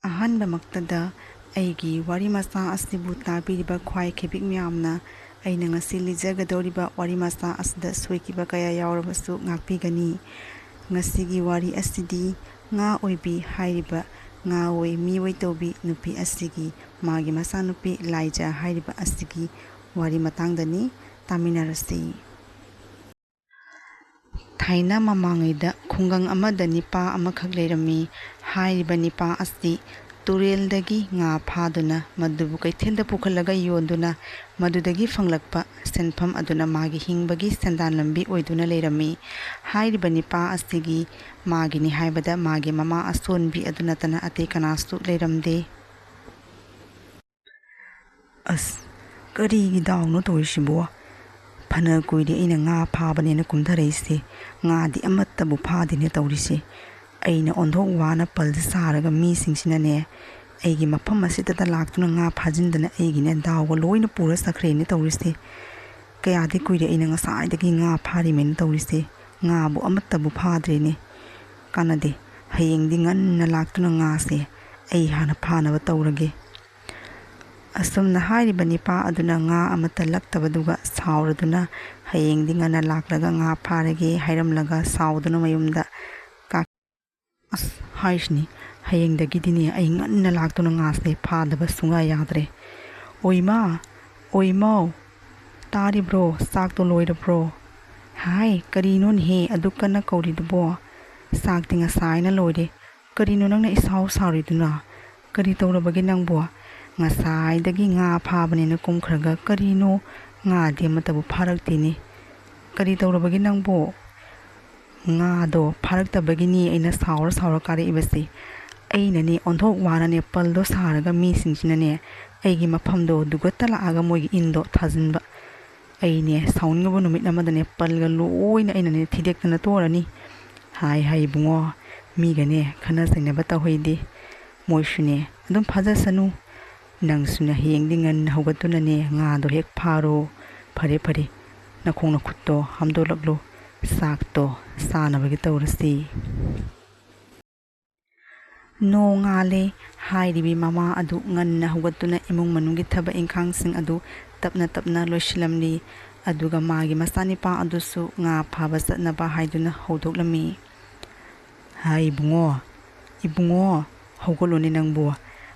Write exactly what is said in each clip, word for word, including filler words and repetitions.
ꯑꯍꯥꯟꯕꯃꯛꯇꯗ ꯑꯩꯒꯤ ꯋꯥꯔꯤ ꯃꯆꯥ ꯑꯁꯤꯕꯨ ꯇꯥꯕꯤꯔꯤꯕ ꯈ꯭ꯋꯥꯏ ꯈꯦꯕꯤꯛ ꯃꯌꯥꯝꯅ ꯑꯩꯅ ꯉꯁꯤ ꯂꯤꯖꯒꯗꯧꯔꯤꯕ ꯋꯥꯔꯤ ꯃꯆꯥ ꯑꯁꯤꯗ ꯁꯣꯏꯈꯤꯕ ꯀꯌꯥ ꯌꯥꯎꯔꯕꯁꯨ ꯉꯥꯛꯄꯤꯒꯅꯤ꯫ ꯉꯁꯤꯒꯤ ꯋꯥꯔꯤ ꯑꯁꯤꯗꯤ ꯉꯥ ꯑꯣꯏꯕꯤ ꯍꯥꯏꯔꯤꯕ ꯉꯥ ꯑꯣꯏ ꯃꯤ ꯑꯣꯏ ꯇꯧꯕꯤ ꯅꯨꯄꯤ ꯑꯁꯤꯒꯤ ꯃꯥꯒꯤ ꯃꯆꯥꯅꯨꯄꯤ ꯂꯥꯏꯖꯥ ꯍꯥꯏꯔꯤꯕ ꯑꯁꯤꯒꯤ ꯋꯥꯔꯤ ꯃꯇꯥꯡꯗꯅꯤ꯫ ꯇꯥꯃꯤꯟꯅꯔꯁꯤ꯫ ꯊꯥꯏꯅ ꯃꯃꯥꯡꯉꯩꯗ ꯈꯨꯡꯒꯪ ꯑꯃꯗ ꯅꯤꯄꯥ ꯑꯃꯈꯛ ꯂꯩꯔꯝꯃꯤ꯫ ꯍꯥꯏꯔꯤꯕ ꯅꯤꯄꯥ ꯑꯁꯤ ꯇꯨꯔꯦꯜꯗꯒꯤ ꯉꯥ ꯐꯥꯗꯨꯅ ꯃꯗꯨꯕꯨ ꯀꯩꯊꯦꯜꯗ ꯄꯨꯈꯠꯂꯒ ꯌꯣꯟꯗꯨꯅ ꯃꯗꯨꯗꯒꯤ ꯐꯪꯂꯛꯄ ꯁꯦꯟꯐꯝ ꯑꯗꯨꯅ ꯃꯥꯒꯤ ꯍꯤꯡꯕꯒꯤ ꯁꯦꯟꯗꯥꯟ ꯂꯝꯕꯤ ꯑꯣꯏꯗꯨꯅ ꯂꯩꯔꯝꯃꯤ꯫ ꯍꯥꯏꯔꯤꯕ ꯅꯤꯄꯥ ꯑꯁꯤꯒꯤ ꯃꯥꯒꯤꯅꯤ ꯍꯥꯏꯕꯗ ꯃꯥꯒꯤ ꯃꯃꯥ ꯑꯁꯣꯟꯕꯤ ꯑꯗꯨ ꯅꯠꯇꯅ ꯑꯇꯩ ꯀꯅꯥꯁꯨ ꯂꯩꯔꯝꯗꯦ꯫ ꯑꯁ, ꯀꯔꯤꯒꯤ ꯗꯥꯎꯅꯣ ꯇꯧꯔꯤꯁꯤꯕꯣ? ꯐꯅ ꯀꯨꯏꯔꯦ ꯑꯩꯅ ꯉꯥ ꯐꯥꯕꯅꯦꯅ ꯀꯨꯝꯊꯔꯛꯏꯁꯦ, ꯉꯥꯗꯤ ꯑꯃꯠꯇꯕꯨ ꯐꯥꯗꯦꯅꯦ ꯇꯧꯔꯤꯁꯦ꯫ ꯑꯩꯅ ꯑꯣꯟꯊꯣꯛ ꯋꯥꯅ ꯄꯜꯁꯦ ꯁꯥꯔꯒ ꯃꯤꯁꯤꯡꯁꯤꯅꯅꯦ ꯑꯩꯒꯤ ꯃꯐꯝ ꯑꯁꯤꯗꯇ ꯂꯥꯛꯇꯨꯅ ꯉꯥ ꯐꯥꯖꯤꯟꯗꯅ ꯑꯩꯒꯤꯅꯦ ꯗꯥꯎꯒ ꯂꯣꯏꯅ ꯄꯨꯔ ꯆꯠꯈ꯭ꯔꯦꯅꯦ ꯇꯧꯔꯤꯁꯦ꯫ ꯀꯌꯥꯗꯤ ꯀꯨꯏꯔꯦ ꯑꯩꯅ ꯉꯁꯥꯏꯗꯒꯤ ꯉꯥ ꯐꯥꯔꯤꯃꯦꯅ ꯇꯧꯔꯤꯁꯦ, ꯉꯥꯕꯨ ꯑꯃꯠꯇꯕꯨ ꯐꯥꯗ꯭ꯔꯦꯅꯦ꯫ ꯀꯥꯟꯅꯗꯦ, ꯍꯌꯦꯡꯗꯤ ꯉꯟꯅ ꯂꯥꯛꯇꯨꯅ ꯉꯥꯁꯦ ꯑꯩ ꯍꯥꯟꯅ ꯐꯥꯅꯕ ꯇꯧꯔꯒꯦ꯫ ꯑꯁꯨꯝꯅ ꯍꯥꯏꯔꯤꯕ ꯅꯤꯄꯥ ꯑꯗꯨꯅ ꯉꯥ ꯑꯃꯠꯇ ꯂꯛꯇꯕꯗꯨꯒ ꯁꯥꯎꯔꯗꯨꯅ ꯍꯌꯦꯡꯗꯤ ꯉꯟꯅ ꯂꯥꯛꯂꯒ ꯉꯥ ꯐꯥꯔꯒꯦ ꯍꯥꯏꯔꯝꯂꯒ ꯁꯥꯎꯗꯨꯅ ꯃꯌꯨꯝꯗ ꯀꯥ-, ꯑꯁ, ꯍꯥꯏꯁꯤꯅꯤ, ꯍꯌꯦꯡꯗꯒꯤꯗꯤꯅꯦ ꯑꯩ ꯉꯟꯅ ꯂꯥꯛꯇꯨꯅ ꯉꯥꯁꯦ ꯐꯥꯗꯕ ꯁꯨꯡꯌꯥ ꯌꯥꯗ꯭ꯔꯦ꯫ ꯑꯣꯏꯃꯥ, ꯑꯣꯏꯃꯧ, ꯇꯥꯔꯤꯕ꯭ꯔꯣ? ꯆꯥꯛꯇꯣ ꯂꯣꯏꯔꯕ꯭ꯔꯣ? ꯍꯥꯏ, ꯀꯔꯤꯅꯣꯅꯦꯍꯦ ꯑꯗꯨꯛ ꯀꯟꯅ ꯀꯧꯔꯤꯗꯨꯕꯣ? ꯆꯥꯛꯇꯤ ꯉꯁꯥꯏꯅ ꯂꯣꯏꯔꯦ꯫ ꯀꯔꯤꯅꯣ ꯅꯪꯅ ꯏꯁꯥꯎ ꯁꯥꯎꯔꯤꯗꯨꯅ? ꯀꯔꯤ ꯇꯧꯔꯕꯒꯦ ꯅꯪꯕꯣ? ꯉꯁꯥꯏꯗꯒꯤ ꯉꯥ ꯐꯥꯕꯅꯦꯅ ꯀꯨꯝꯈ꯭ꯔꯒ ꯀꯔꯤꯅꯣ ꯉꯥꯗꯤ ꯑꯃꯠꯇꯕꯨ ꯐꯥꯔꯛꯇꯦꯅꯦ꯫ ꯀꯔꯤ ꯇꯧꯔꯕꯒꯦ ꯅꯪꯕꯣ? ꯉꯥꯗꯣ ꯐꯥꯔꯛꯇꯕꯒꯤꯅꯤ ꯑꯩꯅ ꯁꯥꯎꯔ ꯁꯥꯎꯔ ꯀꯥꯔꯛꯏꯕꯁꯦ꯫ ꯑꯩꯅꯅꯦ ꯑꯣꯟꯊꯣꯛ ꯋꯥꯅꯅꯦ ꯄꯜꯗꯣ ꯁꯥꯔꯒ ꯃꯤꯁꯤꯡꯁꯤꯅꯅꯦ ꯑꯩꯒꯤ ꯃꯐꯝꯗꯣ ꯗꯨꯒꯠꯇ ꯂꯥꯛꯑꯒ ꯃꯣꯏꯒꯤ ꯏꯟꯗꯣ ꯊꯥꯖꯤꯟꯕ꯫ ꯑꯩꯅꯦ ꯁꯥꯎꯅꯤꯡꯉꯕ ꯅꯨꯃꯤꯠ ꯑꯃꯗꯅꯦ ꯄꯜꯒ ꯂꯣꯏꯅ ꯑꯩꯅꯅꯦ ꯊꯤꯗꯦꯛꯇꯅ ꯇꯣꯛꯑꯔꯅꯤ꯫ ꯍꯥꯏ ꯍꯥꯏ ꯏꯕꯨꯡꯉꯣ, ꯃꯤꯒꯅꯦ ꯈꯠꯅ ꯆꯩꯅꯕ ꯇꯧꯍꯩꯗꯦ꯫ ꯃꯣꯏꯁꯨꯅꯦ ꯑꯗꯨꯝ ꯐꯥꯖꯁꯅꯨ꯫ ꯅꯪꯁꯨꯅꯦ ꯍꯌꯦꯡꯗꯤ ꯉꯟꯅ ꯍꯧꯒꯠꯇꯨꯅꯅꯦ ꯉꯥꯗꯣ ꯍꯦꯛ ꯐꯥꯔꯣ꯫ ꯐꯔꯦ ꯐꯔꯦ, ꯅꯈꯣꯡ ꯅꯈꯨꯠꯇꯣ ꯍꯥꯝꯗꯣꯛꯂꯛꯂꯣ, ꯆꯥꯛꯇꯣ ꯆꯥꯅꯕꯒꯤ ꯇꯧꯔꯁꯤ꯫ ꯅꯣꯡꯉꯥꯜꯂꯦ꯫ ꯍꯥꯏꯔꯤꯕꯤ ꯃꯃꯥ ꯑꯗꯨ ꯉꯟꯅ ꯍꯧꯒꯠꯇꯨꯅ ꯏꯃꯨꯡ ꯃꯅꯨꯡꯒꯤ ꯊꯕꯛ ꯏꯪꯈꯥꯡꯁꯤꯡ ꯑꯗꯨ ꯇꯞꯅ ꯇꯞꯅ ꯂꯣꯏꯁꯤꯜꯂꯝꯂꯤ꯫ ꯑꯗꯨꯒ ꯃꯥꯒꯤ ꯃꯆꯥꯅꯤꯄꯥ ꯑꯗꯨꯁꯨ ꯉꯥ ꯐꯥꯕ ꯆꯠꯅꯕ ꯍꯥꯏꯗꯨꯅ ꯍꯧꯗꯣꯛꯂꯝꯃꯤ꯫ "ꯍꯥꯏ ꯏꯕꯨꯡꯉꯣ, ꯏꯕꯨꯡꯉꯣ, ꯍꯧꯒꯠꯂꯣꯅꯦ ꯅꯪꯕꯨ꯫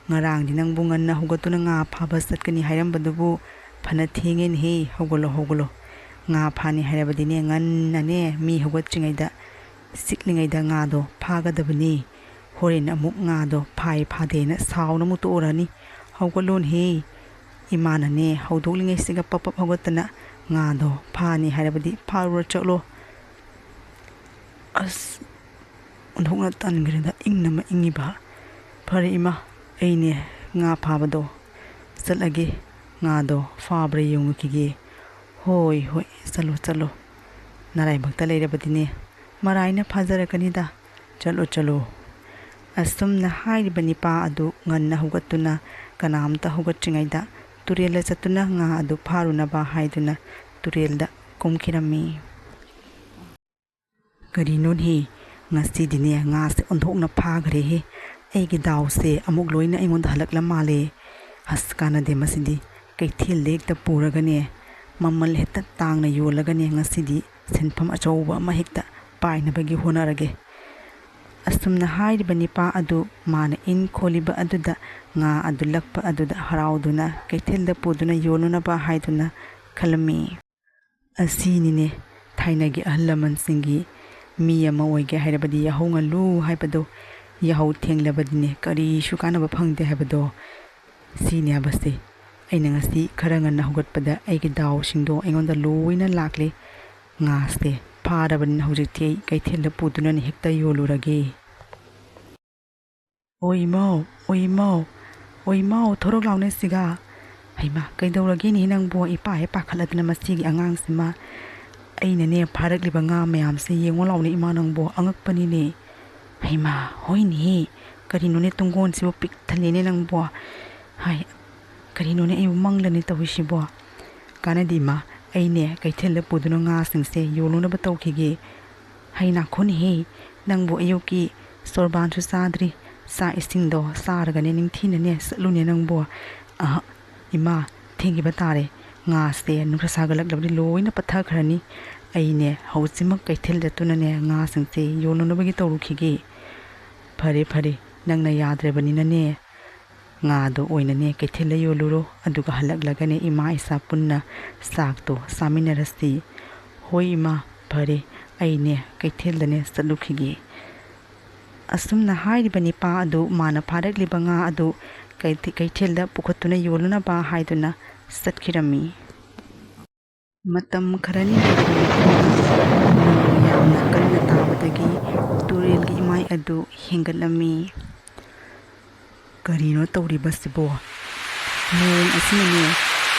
ꯉꯔꯥꯡꯗꯤ ꯅꯪꯕꯨ ꯉꯟꯅ ꯍꯧꯒꯠꯇꯨꯅ ꯉꯥ ꯐꯥꯕ ꯆꯠꯀꯅꯤ ꯍꯥꯏꯔꯝꯕꯗꯨꯕꯨ ꯐꯅ ꯊꯦꯡꯉꯦꯅꯦꯍꯦ, ꯍꯧꯒꯠꯂꯣ, ꯍꯧꯒꯠꯂꯣ꯫ ꯉꯥ ꯐꯥꯅꯤ ꯍꯥꯏꯔꯕꯗꯤꯅꯦ ꯉꯟꯅꯅꯦ ꯃꯤ ꯍꯧꯒꯠꯇ꯭ꯔꯤꯉꯩꯗ, ꯆꯤꯛꯂꯤꯉꯩꯗ ꯉꯥꯗꯣ ꯐꯥꯒꯗꯕꯅꯤ꯫ ꯍꯣꯔꯦꯟ ꯑꯃꯨꯛ ꯉꯥꯗꯣ ꯐꯥꯏ ꯐꯥꯗꯦꯅ ꯁꯥꯎꯅ ꯑꯃꯨꯛ ꯇꯣꯛꯎꯔꯅꯤ꯫ ꯍꯧꯒꯠꯂꯣꯅꯦꯍꯦ꯫ ꯏꯃꯥꯅꯅꯦ ꯍꯧꯗꯣꯛꯂꯤꯉꯩꯁꯤꯒ ꯄꯞ ꯄꯞ ꯍꯧꯒꯠꯇꯅ ꯉꯥꯗꯣ ꯐꯥꯅꯤ ꯍꯥꯏꯔꯕꯗꯤ ꯐꯥꯔꯨꯔ ꯆꯠꯂꯣ꯫" ꯑꯁ, ꯑꯣꯟꯊꯣꯛꯅ ꯇꯟꯈ꯭ꯔꯦꯗ, ꯏꯪꯅ ꯑꯃ ꯏꯪꯉꯤꯕ꯫ "ꯐꯔꯦ ꯏꯃꯥ, ꯑꯩꯅꯦ ꯉꯥ ꯐꯥꯕꯗꯣ ꯆꯠꯂꯒꯦ, ꯉꯥꯗꯣ ꯐꯥꯕ꯭ꯔꯥ ꯌꯦꯡꯉꯨꯈꯤꯒꯦ꯫" "ꯍꯣꯏ, ꯍꯣꯏ, ꯆꯠꯂꯣ, ꯆꯠꯂꯣ꯫ ꯅꯔꯥꯏꯕꯛꯇ ꯂꯩꯔꯕꯗꯤꯅꯦ, ꯃꯔꯥꯏꯅ ꯐꯥꯖꯔꯛꯀꯅꯤꯗ꯫ ꯆꯠꯂꯣ, ꯆꯠꯂꯣ꯫" ꯑꯁꯨꯝꯅ ꯍꯥꯏꯔꯤꯕ ꯅꯤꯄꯥ ꯑꯗꯨ ꯉꯟꯅ ꯍꯧꯒꯠꯇꯨꯅ, ꯀꯅꯥꯝꯇ ꯍꯧꯒꯠꯇ꯭ꯔꯤꯉꯩꯗ ꯇꯨꯔꯦꯜꯗ ꯆꯠꯇꯨꯅ ꯉꯥ ꯑꯗꯨ ꯐꯥꯔꯨꯅꯕ ꯍꯥꯏꯗꯨꯅ ꯇꯨꯔꯦꯜꯗ ꯀꯨꯝꯈꯤꯔꯝꯃꯤ꯫ "ꯀꯔꯤꯅꯣꯅꯦꯍꯦ, ꯉꯁꯤꯗꯤꯅꯦ ꯉꯥꯁꯦ ꯑꯣꯟꯊꯣꯛꯅ ꯐꯥꯈ꯭ꯔꯦꯍꯦ꯫ ꯑꯩꯒꯤ ꯗꯥꯎꯁꯦ ꯑꯃꯨꯛ ꯂꯣꯏꯅ ꯑꯩꯉꯣꯟꯗ ꯍꯜꯂꯛꯂ ꯃꯥꯜꯂꯦ꯫ ꯑꯁ, ꯀꯥꯟꯅꯗꯦ ꯃꯁꯤꯗꯤ꯫ ꯀꯩꯊꯦꯜꯗ ꯍꯦꯛꯇ ꯄꯨꯔꯒꯅꯦ, ꯃꯃꯜ ꯍꯦꯛꯇ ꯇꯥꯡꯅ ꯌꯣꯜꯂꯒꯅꯦ, ꯉꯁꯤꯗꯤ ꯁꯦꯟꯐꯝ ꯑꯆꯧꯕ ꯑꯃ ꯍꯦꯛꯇ ꯄꯥꯏꯅꯕꯒꯤ ꯍꯣꯠꯅꯔꯒꯦ꯫" ꯑꯁꯨꯝꯅ ꯍꯥꯏꯔꯤꯕ ꯅꯤꯄꯥ ꯑꯗꯨ ꯃꯥꯅ ꯏꯟ ꯈꯣꯜꯂꯤꯕ ꯑꯗꯨꯗ ꯉꯥ ꯑꯗꯨ ꯂꯛꯄ ꯑꯗꯨꯗ ꯍꯔꯥꯎꯗꯨꯅ ꯀꯩꯊꯦꯜꯗ ꯄꯨꯗꯨꯅ ꯌꯣꯜꯂꯨꯅꯕ ꯍꯥꯏꯗꯨꯅ ꯈꯜꯂꯝꯃꯤ꯫ ꯑꯁꯤꯅꯤꯅꯦ ꯊꯥꯏꯅꯒꯤ ꯑꯍꯜ ꯂꯃꯟꯁꯤꯡꯒꯤ "ꯃꯤ ꯑꯃ ꯑꯣꯏꯒꯦ ꯍꯥꯏꯔꯕꯗꯤ ꯌꯥꯍꯧ ꯉꯜꯂꯨ" ꯍꯥꯏꯕꯗꯣ꯫ ꯌꯥꯍꯧ ꯊꯦꯡꯂꯕꯗꯤꯅꯦ ꯀꯔꯤꯁꯨ ꯀꯥꯟꯅꯕ ꯐꯪꯗꯦ ꯍꯥꯏꯕꯗꯣ꯫ ꯁꯤꯅꯦ ꯍꯥꯏꯕꯁꯦ꯫ ꯑꯩꯅ ꯉꯁꯤ ꯈꯔ ꯉꯟꯅ ꯍꯧꯒꯠꯄꯗ ꯑꯩꯒꯤ ꯗꯥꯎꯁꯤꯡꯗꯣ ꯑꯩꯉꯣꯟꯗ ꯂꯣꯏꯅ ꯂꯥꯛꯂꯦ꯫ ꯉꯥꯁꯦ ꯐꯥꯔꯕꯅꯤꯅ ꯍꯧꯖꯤꯛꯇꯤ ꯑꯩ ꯀꯩꯊꯦꯜꯗ ꯄꯨꯗꯨꯅꯅꯦ ꯍꯦꯛꯇ ꯌꯣꯜꯂꯨꯔꯒꯦ꯫ "ꯑꯣ ꯏꯃꯧ, ꯑꯣ ꯏꯃꯧ, ꯑꯣ ꯏꯃꯧ, ꯊꯣꯔꯛ ꯂꯥꯎꯅꯦ ꯁꯤꯒ꯫ ꯍꯩꯃꯥ, ꯀꯩꯗꯧꯔꯒꯦꯅꯦ ꯅꯪꯕꯨ? ꯏꯄꯥ ꯍꯦꯛ ꯄꯥꯈꯠꯂꯗꯅ ꯃꯁꯤꯒꯤ ꯑꯉꯥꯡꯁꯤꯃ꯫ ꯑꯩꯅꯅꯦ ꯐꯥꯔꯛꯂꯤꯕ ꯉꯥ ꯃꯌꯥꯝꯁꯦ ꯌꯦꯡꯉꯣ ꯂꯥꯎꯅꯦ ꯏꯃꯥ ꯅꯪꯕꯨ, ꯑꯉꯛꯄꯅꯤꯅꯦ꯫" "ꯍꯩꯃꯥ, ꯍꯣꯏꯅꯦꯍꯦ, ꯀꯔꯤꯅꯣꯅꯦ ꯇꯨꯡꯒꯣꯟꯁꯤꯕꯨ ꯄꯤꯛ ꯊꯜꯂꯦꯅꯦ ꯅꯪꯕꯨ? ꯍꯥꯏ, ꯀꯔꯤꯅꯣꯅꯦ ꯑꯩꯕꯨ ꯃꯪꯂꯅꯦ ꯇꯧꯔꯤꯁꯤꯕꯣ?" "ꯀꯥꯟꯅꯗꯦ ꯏꯃꯥ, ꯑꯩꯅꯦ ꯀꯩꯊꯦꯜꯗ ꯄꯨꯗꯨꯅ ꯉꯥꯁꯤꯡꯁꯦ ꯌꯣꯜꯂꯨꯅꯕ ꯇꯧꯈꯤꯒꯦ꯫" "ꯍꯩ ꯅꯥꯈꯣꯅꯦꯍꯦ, ꯅꯪꯕꯨ ꯑꯌꯨꯛꯀꯤ ꯁꯣꯔꯕꯥꯟꯁꯨ ꯆꯥꯗ꯭ꯔꯤ, ꯆꯥꯛ ꯏꯁꯤꯡꯗꯣ ꯆꯥꯔꯒꯅꯦ ꯅꯤꯡꯊꯤꯅꯅꯦ ꯆꯠꯂꯨꯅꯦ ꯅꯪꯕꯨ꯫ ꯑꯍ, ꯏꯃꯥ, ꯊꯦꯡꯈꯤꯕ ꯇꯥꯔꯦ꯫ ꯉꯥꯁꯦ ꯅꯨꯡꯁꯥ ꯁꯥꯒꯠꯂꯛꯂꯕꯗꯤ ꯂꯣꯏꯅ ꯄꯠꯊꯈ꯭ꯔꯅꯤ꯫ ꯑꯩꯅꯦ ꯍꯧꯖꯤꯛꯃꯛ ꯀꯩꯊꯦꯜ ꯆꯠꯇꯨꯅꯅꯦ ꯉꯥꯁꯤꯡꯁꯦ ꯌꯣꯜꯂꯨꯅꯕꯒꯤ ꯇꯧꯔꯨꯈꯤꯒꯦ꯫ ꯐꯔꯦ, ꯐꯔꯦ, ꯅꯪꯅ ꯌꯥꯗ꯭ꯔꯕꯅꯤꯅꯅꯦ, ꯉꯥꯗꯣ ꯑꯣꯏꯅꯅꯦ ꯀꯩꯊꯦꯜꯗ ꯌꯣꯜꯂꯨꯔꯣ, ꯑꯗꯨꯒ ꯍꯜꯂꯛꯂꯒꯅꯦ ꯏꯃꯥ ꯏꯆꯥ ꯄꯨꯟꯅ ꯆꯥꯛꯇꯣ ꯆꯥꯃꯤꯟꯅꯔꯁꯤ꯫ ꯍꯣꯏ ꯏꯃꯥ, ꯐꯔꯦ, ꯑꯩꯅꯦ ꯀꯩꯊꯦꯜꯗꯅꯦ ꯆꯠꯂꯨꯈꯤꯒꯦ꯫ ꯑꯁꯨꯝꯅ ꯍꯥꯏꯔꯤꯕ ꯅꯤꯄꯥ ꯑꯗꯨ ꯃꯥꯅ ꯐꯥꯔꯛꯂꯤꯕ ꯉꯥ ꯑꯗꯨ ꯀꯩꯊꯦꯜꯗ ꯄꯨꯈꯠꯇꯨꯅ ꯌꯣꯜꯂꯨꯅꯕ ꯍꯥꯏꯗꯨꯅ ꯆꯠꯈꯤꯔꯝꯃꯤ꯫ ꯃꯇꯝ ꯈꯔꯅꯤ ꯂꯩꯔꯕ ꯃꯇꯨꯡꯗ ꯅꯣꯡ ꯌꯥꯝꯅ ꯀꯟꯅ ꯇꯥꯕꯗꯒꯤ ꯇꯨꯔꯦꯜꯒꯤ ꯏꯃꯥꯏ ꯑꯗꯨ ꯍꯦꯟꯒꯠꯂꯝꯃꯤ꯫ "ꯀꯔꯤꯅꯣ ꯇꯧꯔꯤꯕꯁꯤꯕꯣ? ꯅꯣꯡ ꯑꯁꯤꯅꯅꯦ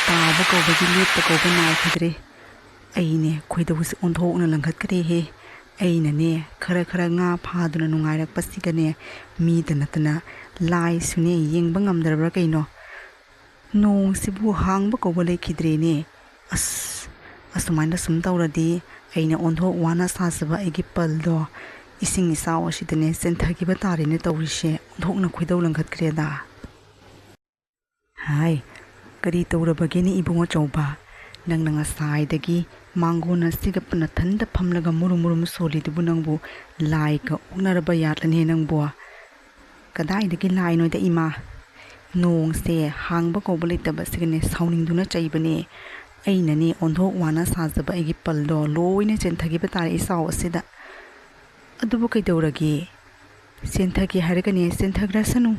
ꯇꯥꯕ ꯀꯧꯕꯒꯤ ꯂꯦꯞꯄ ꯀꯧꯕ ꯅꯥꯏꯈꯤꯗ꯭ꯔꯦ꯫ ꯑꯩꯅꯦ ꯈꯣꯏꯗꯧꯁꯦ ꯑꯣꯟꯊꯣꯛꯅ ꯂꯪꯈꯠꯈ꯭ꯔꯦꯍꯦ꯫ ꯑꯩꯅꯅꯦ ꯈꯔ ꯈꯔ ꯉꯥ ꯐꯥꯗꯨꯅ ꯅꯨꯡꯉꯥꯏꯔꯛꯄꯁꯤꯗꯅꯦ ꯃꯤꯗ ꯅꯠꯇꯅ ꯂꯥꯏꯁꯨꯅꯦ ꯌꯦꯡꯕ ꯉꯝꯗ꯭ꯔꯕ꯭ꯔꯥ ꯀꯩꯅꯣ? ꯅꯣꯡꯁꯤꯕꯨ ꯍꯥꯡꯕ ꯀꯧꯕ ꯂꯩꯈꯤꯗ꯭ꯔꯦꯅꯦ꯫ ꯑꯁ, ꯑꯁꯨꯃꯥꯏꯅ ꯁꯨꯝ ꯇꯧꯔꯗꯤ ꯑꯩꯅ ꯑꯣꯟꯊꯣꯛ ꯋꯥꯅ ꯁꯥꯖꯕ ꯑꯩꯒꯤ ꯄꯜꯗꯣ ꯏꯁꯤꯡ ꯏꯆꯥꯎ ꯑꯁꯤꯗꯅꯦ ꯆꯦꯟꯊꯈꯤꯕ ꯇꯥꯔꯦꯅꯦ ꯇꯧꯔꯤꯁꯦ꯫ ꯑꯣꯟꯊꯣꯛꯅ ꯈꯣꯏꯗꯧ ꯂꯪꯈꯠꯈ꯭ꯔꯦꯗ꯫" "ꯍꯥꯏ, ꯀꯔꯤ ꯇꯧꯔꯕꯒꯦꯅꯦ ꯏꯕꯨꯡ ꯑꯆꯧꯕ? ꯅꯪꯅ ꯉꯁꯥꯏꯗꯒꯤ ꯃꯥꯡꯒꯣꯟ ꯑꯁꯤꯒ ꯅꯊꯟꯗ ꯐꯝꯂꯒ ꯃꯨꯔꯨꯝ ꯃꯨꯔꯨꯝ ꯁꯣꯜꯂꯤꯗꯨꯕꯨ ꯅꯪꯕꯨ ꯂꯥꯏꯒ ꯑꯣꯛꯅꯔꯕ ꯌꯥꯠꯂꯅꯦ ꯅꯪꯕꯨ?" "ꯀꯗꯥꯏꯗꯒꯤ ꯂꯥꯏꯅꯣꯗ ꯏꯃꯥ? ꯅꯣꯡꯁꯦ ꯍꯥꯡꯕ ꯀꯧꯕ ꯂꯩꯇꯕꯁꯤꯒꯅꯦ ꯁꯥꯎꯅꯤꯡꯗꯨꯅ ꯆꯩꯕꯅꯦ꯫ ꯑꯩꯅꯅꯦ ꯑꯣꯟꯊꯣꯛ ꯋꯥꯅ ꯁꯥꯖꯕ ꯑꯩꯒꯤ ꯄꯜꯗꯣ ꯂꯣꯏꯅ ꯆꯦꯟꯊꯈꯤꯕ ꯇꯥꯔꯦ ꯏꯆꯥꯎ ꯑꯁꯤꯗ꯫" "ꯑꯗꯨꯕꯨ ꯀꯩꯗꯧꯔꯒꯦ? ꯆꯦꯟꯊꯒꯦ ꯍꯥꯏꯔꯒꯅꯦ ꯆꯦꯟꯊꯈ꯭ꯔꯁꯅꯨ꯫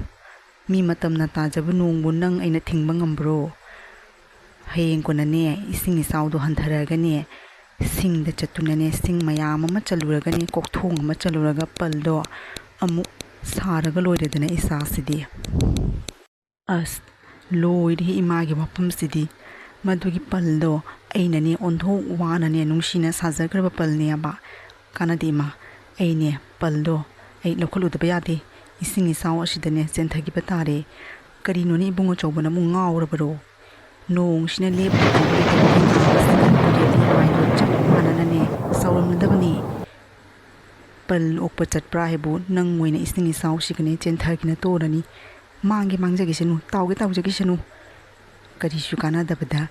ꯃꯤ ꯃꯇꯝꯅ ꯇꯥꯖꯕ ꯅꯣꯡꯕꯨ ꯅꯪ ꯑꯩꯅ ꯊꯤꯡꯕ ꯉꯝꯕ꯭ꯔꯣ? ꯍꯌꯦꯡ ꯀꯣꯟꯅꯅꯦ ꯏꯁꯤꯡ ꯏꯆꯥꯎꯗꯣ ꯍꯟꯊꯔꯛꯑꯒꯅꯦ ꯁꯤꯡꯗ ꯆꯠꯇꯨꯅꯅꯦ ꯁꯤꯡ ꯃꯌꯥꯝ ꯑꯃ ꯆꯜꯂꯨꯔꯒꯅꯦ ꯀꯣꯛꯊꯣꯡ ꯑꯃ ꯆꯜꯂꯨꯔꯒ ꯄꯜꯗꯣ ꯑꯃꯨꯛ ꯁꯥꯔꯒ ꯂꯣꯏꯔꯦꯗꯅ ꯏꯆꯥꯁꯤꯗꯤ꯫" ꯑꯁ, ꯂꯣꯏꯔꯦꯍꯦ ꯏꯃꯥꯒꯤ ꯋꯥꯐꯝꯁꯤꯗꯤ꯫ ꯃꯗꯨꯒꯤ ꯄꯜꯗꯣ ꯑꯩꯅꯅꯦ ꯑꯣꯟꯊꯣꯛ ꯋꯥꯅꯅꯦ ꯅꯨꯡꯁꯤꯅ ꯁꯥꯖꯈ꯭ꯔꯕ ꯄꯜꯅꯦꯕ꯫ ꯀꯥꯟꯅꯗꯦ ꯏꯃꯥ, ꯑꯩꯅꯦ ꯄꯜꯗꯣ ꯑꯩ ꯂꯧꯈꯠꯂꯨꯗꯕ ꯌꯥꯗꯦ꯫ ꯏꯁꯤꯡ ꯏꯆꯥꯎ ꯑꯁꯤꯗꯅꯦ ꯆꯦꯟꯊꯈꯤꯕ ꯇꯥꯔꯦ꯫ ꯀꯔꯤꯅꯣꯅꯦ ꯏꯕꯨꯡ ꯑꯆꯧꯕ ꯅꯪꯕꯨ ꯉꯥꯎꯔꯕꯔꯣ? ꯅꯣꯡꯁꯤꯅ ꯂꯦꯞꯄ ꯇꯧꯕ ꯂꯩꯇꯕꯒꯤ ꯅꯥꯕꯁꯤꯗ ꯇꯨꯔꯦꯜꯒꯤ ꯏꯃꯥꯏꯗꯣ ꯆꯞ ꯃꯥꯟꯅꯅꯅꯦ ꯆꯥꯎꯔꯝꯂꯗꯕꯅꯤ꯫ ꯄꯜ ꯑꯣꯛꯄ ꯆꯠꯄ꯭ꯔꯥ ꯍꯥꯏꯕꯨ ꯅꯪ ꯑꯣꯏꯅ ꯏꯁꯤꯡ ꯏꯆꯥꯎꯁꯤꯒꯅꯦ ꯆꯦꯟꯊꯈꯤꯅ ꯇꯣꯔꯅꯤ꯫ ꯃꯥꯡꯒꯦ ꯃꯥꯡꯖꯈꯤꯁꯅꯨ, ꯇꯥꯎꯒꯦ ꯇꯥꯎꯖꯈꯤꯁꯅꯨ꯫ ꯀꯔꯤꯁꯨ ꯀꯥꯟꯅꯗꯕꯗ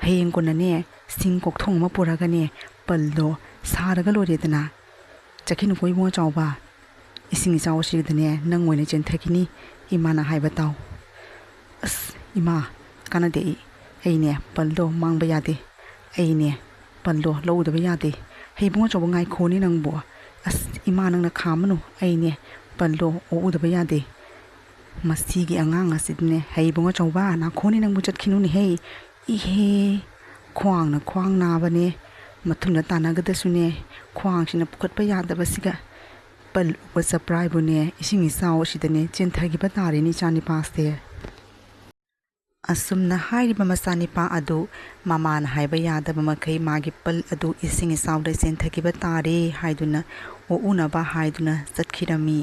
ꯍꯌꯦꯡ ꯀꯣꯟꯅꯅꯦ ꯁꯤꯡ ꯀꯣꯛꯊꯣꯡ ꯑꯃ ꯄꯨꯔꯒꯅꯦ ꯄꯜꯗꯣ ꯁꯥꯔꯒ ꯂꯣꯏꯔꯦꯗꯅ꯫ ꯆꯠꯈꯤꯅꯨꯀꯣ ꯏꯕꯨꯡꯉꯣ ꯆꯥꯎꯕ, ꯏꯁꯤꯡ ꯏꯆꯥꯎ ꯑꯁꯤꯗꯅꯦ ꯅꯪ ꯑꯣꯏꯅ ꯆꯦꯟꯊꯈꯤꯅꯤ꯫ ꯏꯃꯥꯅ ꯍꯥꯏꯕ ꯇꯥꯎ꯫ ꯑꯁ ꯏꯃꯥ, ꯀꯥꯟꯅꯗꯦ ꯑꯩ꯫ ꯑꯩꯅꯦ ꯄꯜꯗꯣ ꯃꯥꯡꯕ ꯌꯥꯗꯦ꯫ ꯑꯩꯅꯦ ꯄꯜꯗꯣ ꯂꯧꯗꯕ ꯌꯥꯗꯦ꯫ ꯍꯩ ꯏꯕꯨꯡꯉꯣ ꯆꯥꯎꯕ, ꯉꯥꯏꯈꯣꯅꯦ ꯅꯪꯕꯨ꯫ ꯑꯁ ꯏꯃꯥ, ꯅꯪꯅ ꯈꯥꯝꯃꯅꯨ꯫ ꯑꯩꯅꯦ ꯄꯜꯗꯣ ꯑꯣꯛꯎꯗꯕ ꯌꯥꯗꯦ꯫ ꯃꯁꯤꯒꯤ ꯑꯉꯥꯡ ꯑꯁꯤꯗꯤꯅꯦ, ꯍꯩ ꯏꯕꯨꯡꯉꯣ ꯆꯥꯎꯕ, ꯅꯥꯈꯣꯅꯦ ꯅꯪꯕꯨ, ꯆꯠꯈꯤꯅꯨꯅꯦꯍꯦ꯫ ꯏꯍꯦ, ꯈ꯭ꯋꯥꯡꯅ ꯈ꯭ꯋꯥꯡ ꯅꯥꯕꯅꯦ, ꯃꯊꯨꯟꯗ ꯇꯥꯟꯅꯒꯗꯁꯨꯅꯦ, ꯈ꯭ꯋꯥꯡꯁꯤꯅ ꯄꯨꯈꯠꯄ ꯌꯥꯗꯕꯁꯤꯒ꯫ ꯄꯜ ꯑꯣꯛꯄ ꯆꯠꯄ꯭ꯔꯥ ꯍꯥꯏꯕꯨꯅꯦ, ꯏꯁꯤꯡ ꯏꯆꯥꯎ ꯑꯁꯤꯗꯅꯦ ꯆꯦꯟꯊꯈꯤꯕ ꯇꯥꯔꯦꯅꯦ ꯏꯆꯥꯅꯤꯄꯥꯁꯦ꯫ ꯑꯁꯨꯝꯅ ꯍꯥꯏꯔꯤꯕ ꯃꯆꯥꯅꯤꯄꯥ ꯑꯗꯨ ꯃꯃꯥꯅ ꯍꯥꯏꯕ ꯌꯥꯗꯕ ꯃꯈꯩ ꯃꯥꯒꯤ ꯄꯜ ꯑꯗꯨ ꯏꯁꯤꯡ ꯏꯆꯥꯎꯗ ꯆꯦꯟꯊꯈꯤꯕ ꯇꯥꯔꯦ ꯍꯥꯏꯗꯨꯅ ꯑꯣꯛꯎꯅꯕ ꯍꯥꯏꯗꯨꯅ ꯆꯠꯈꯤꯔꯝꯃꯤ꯫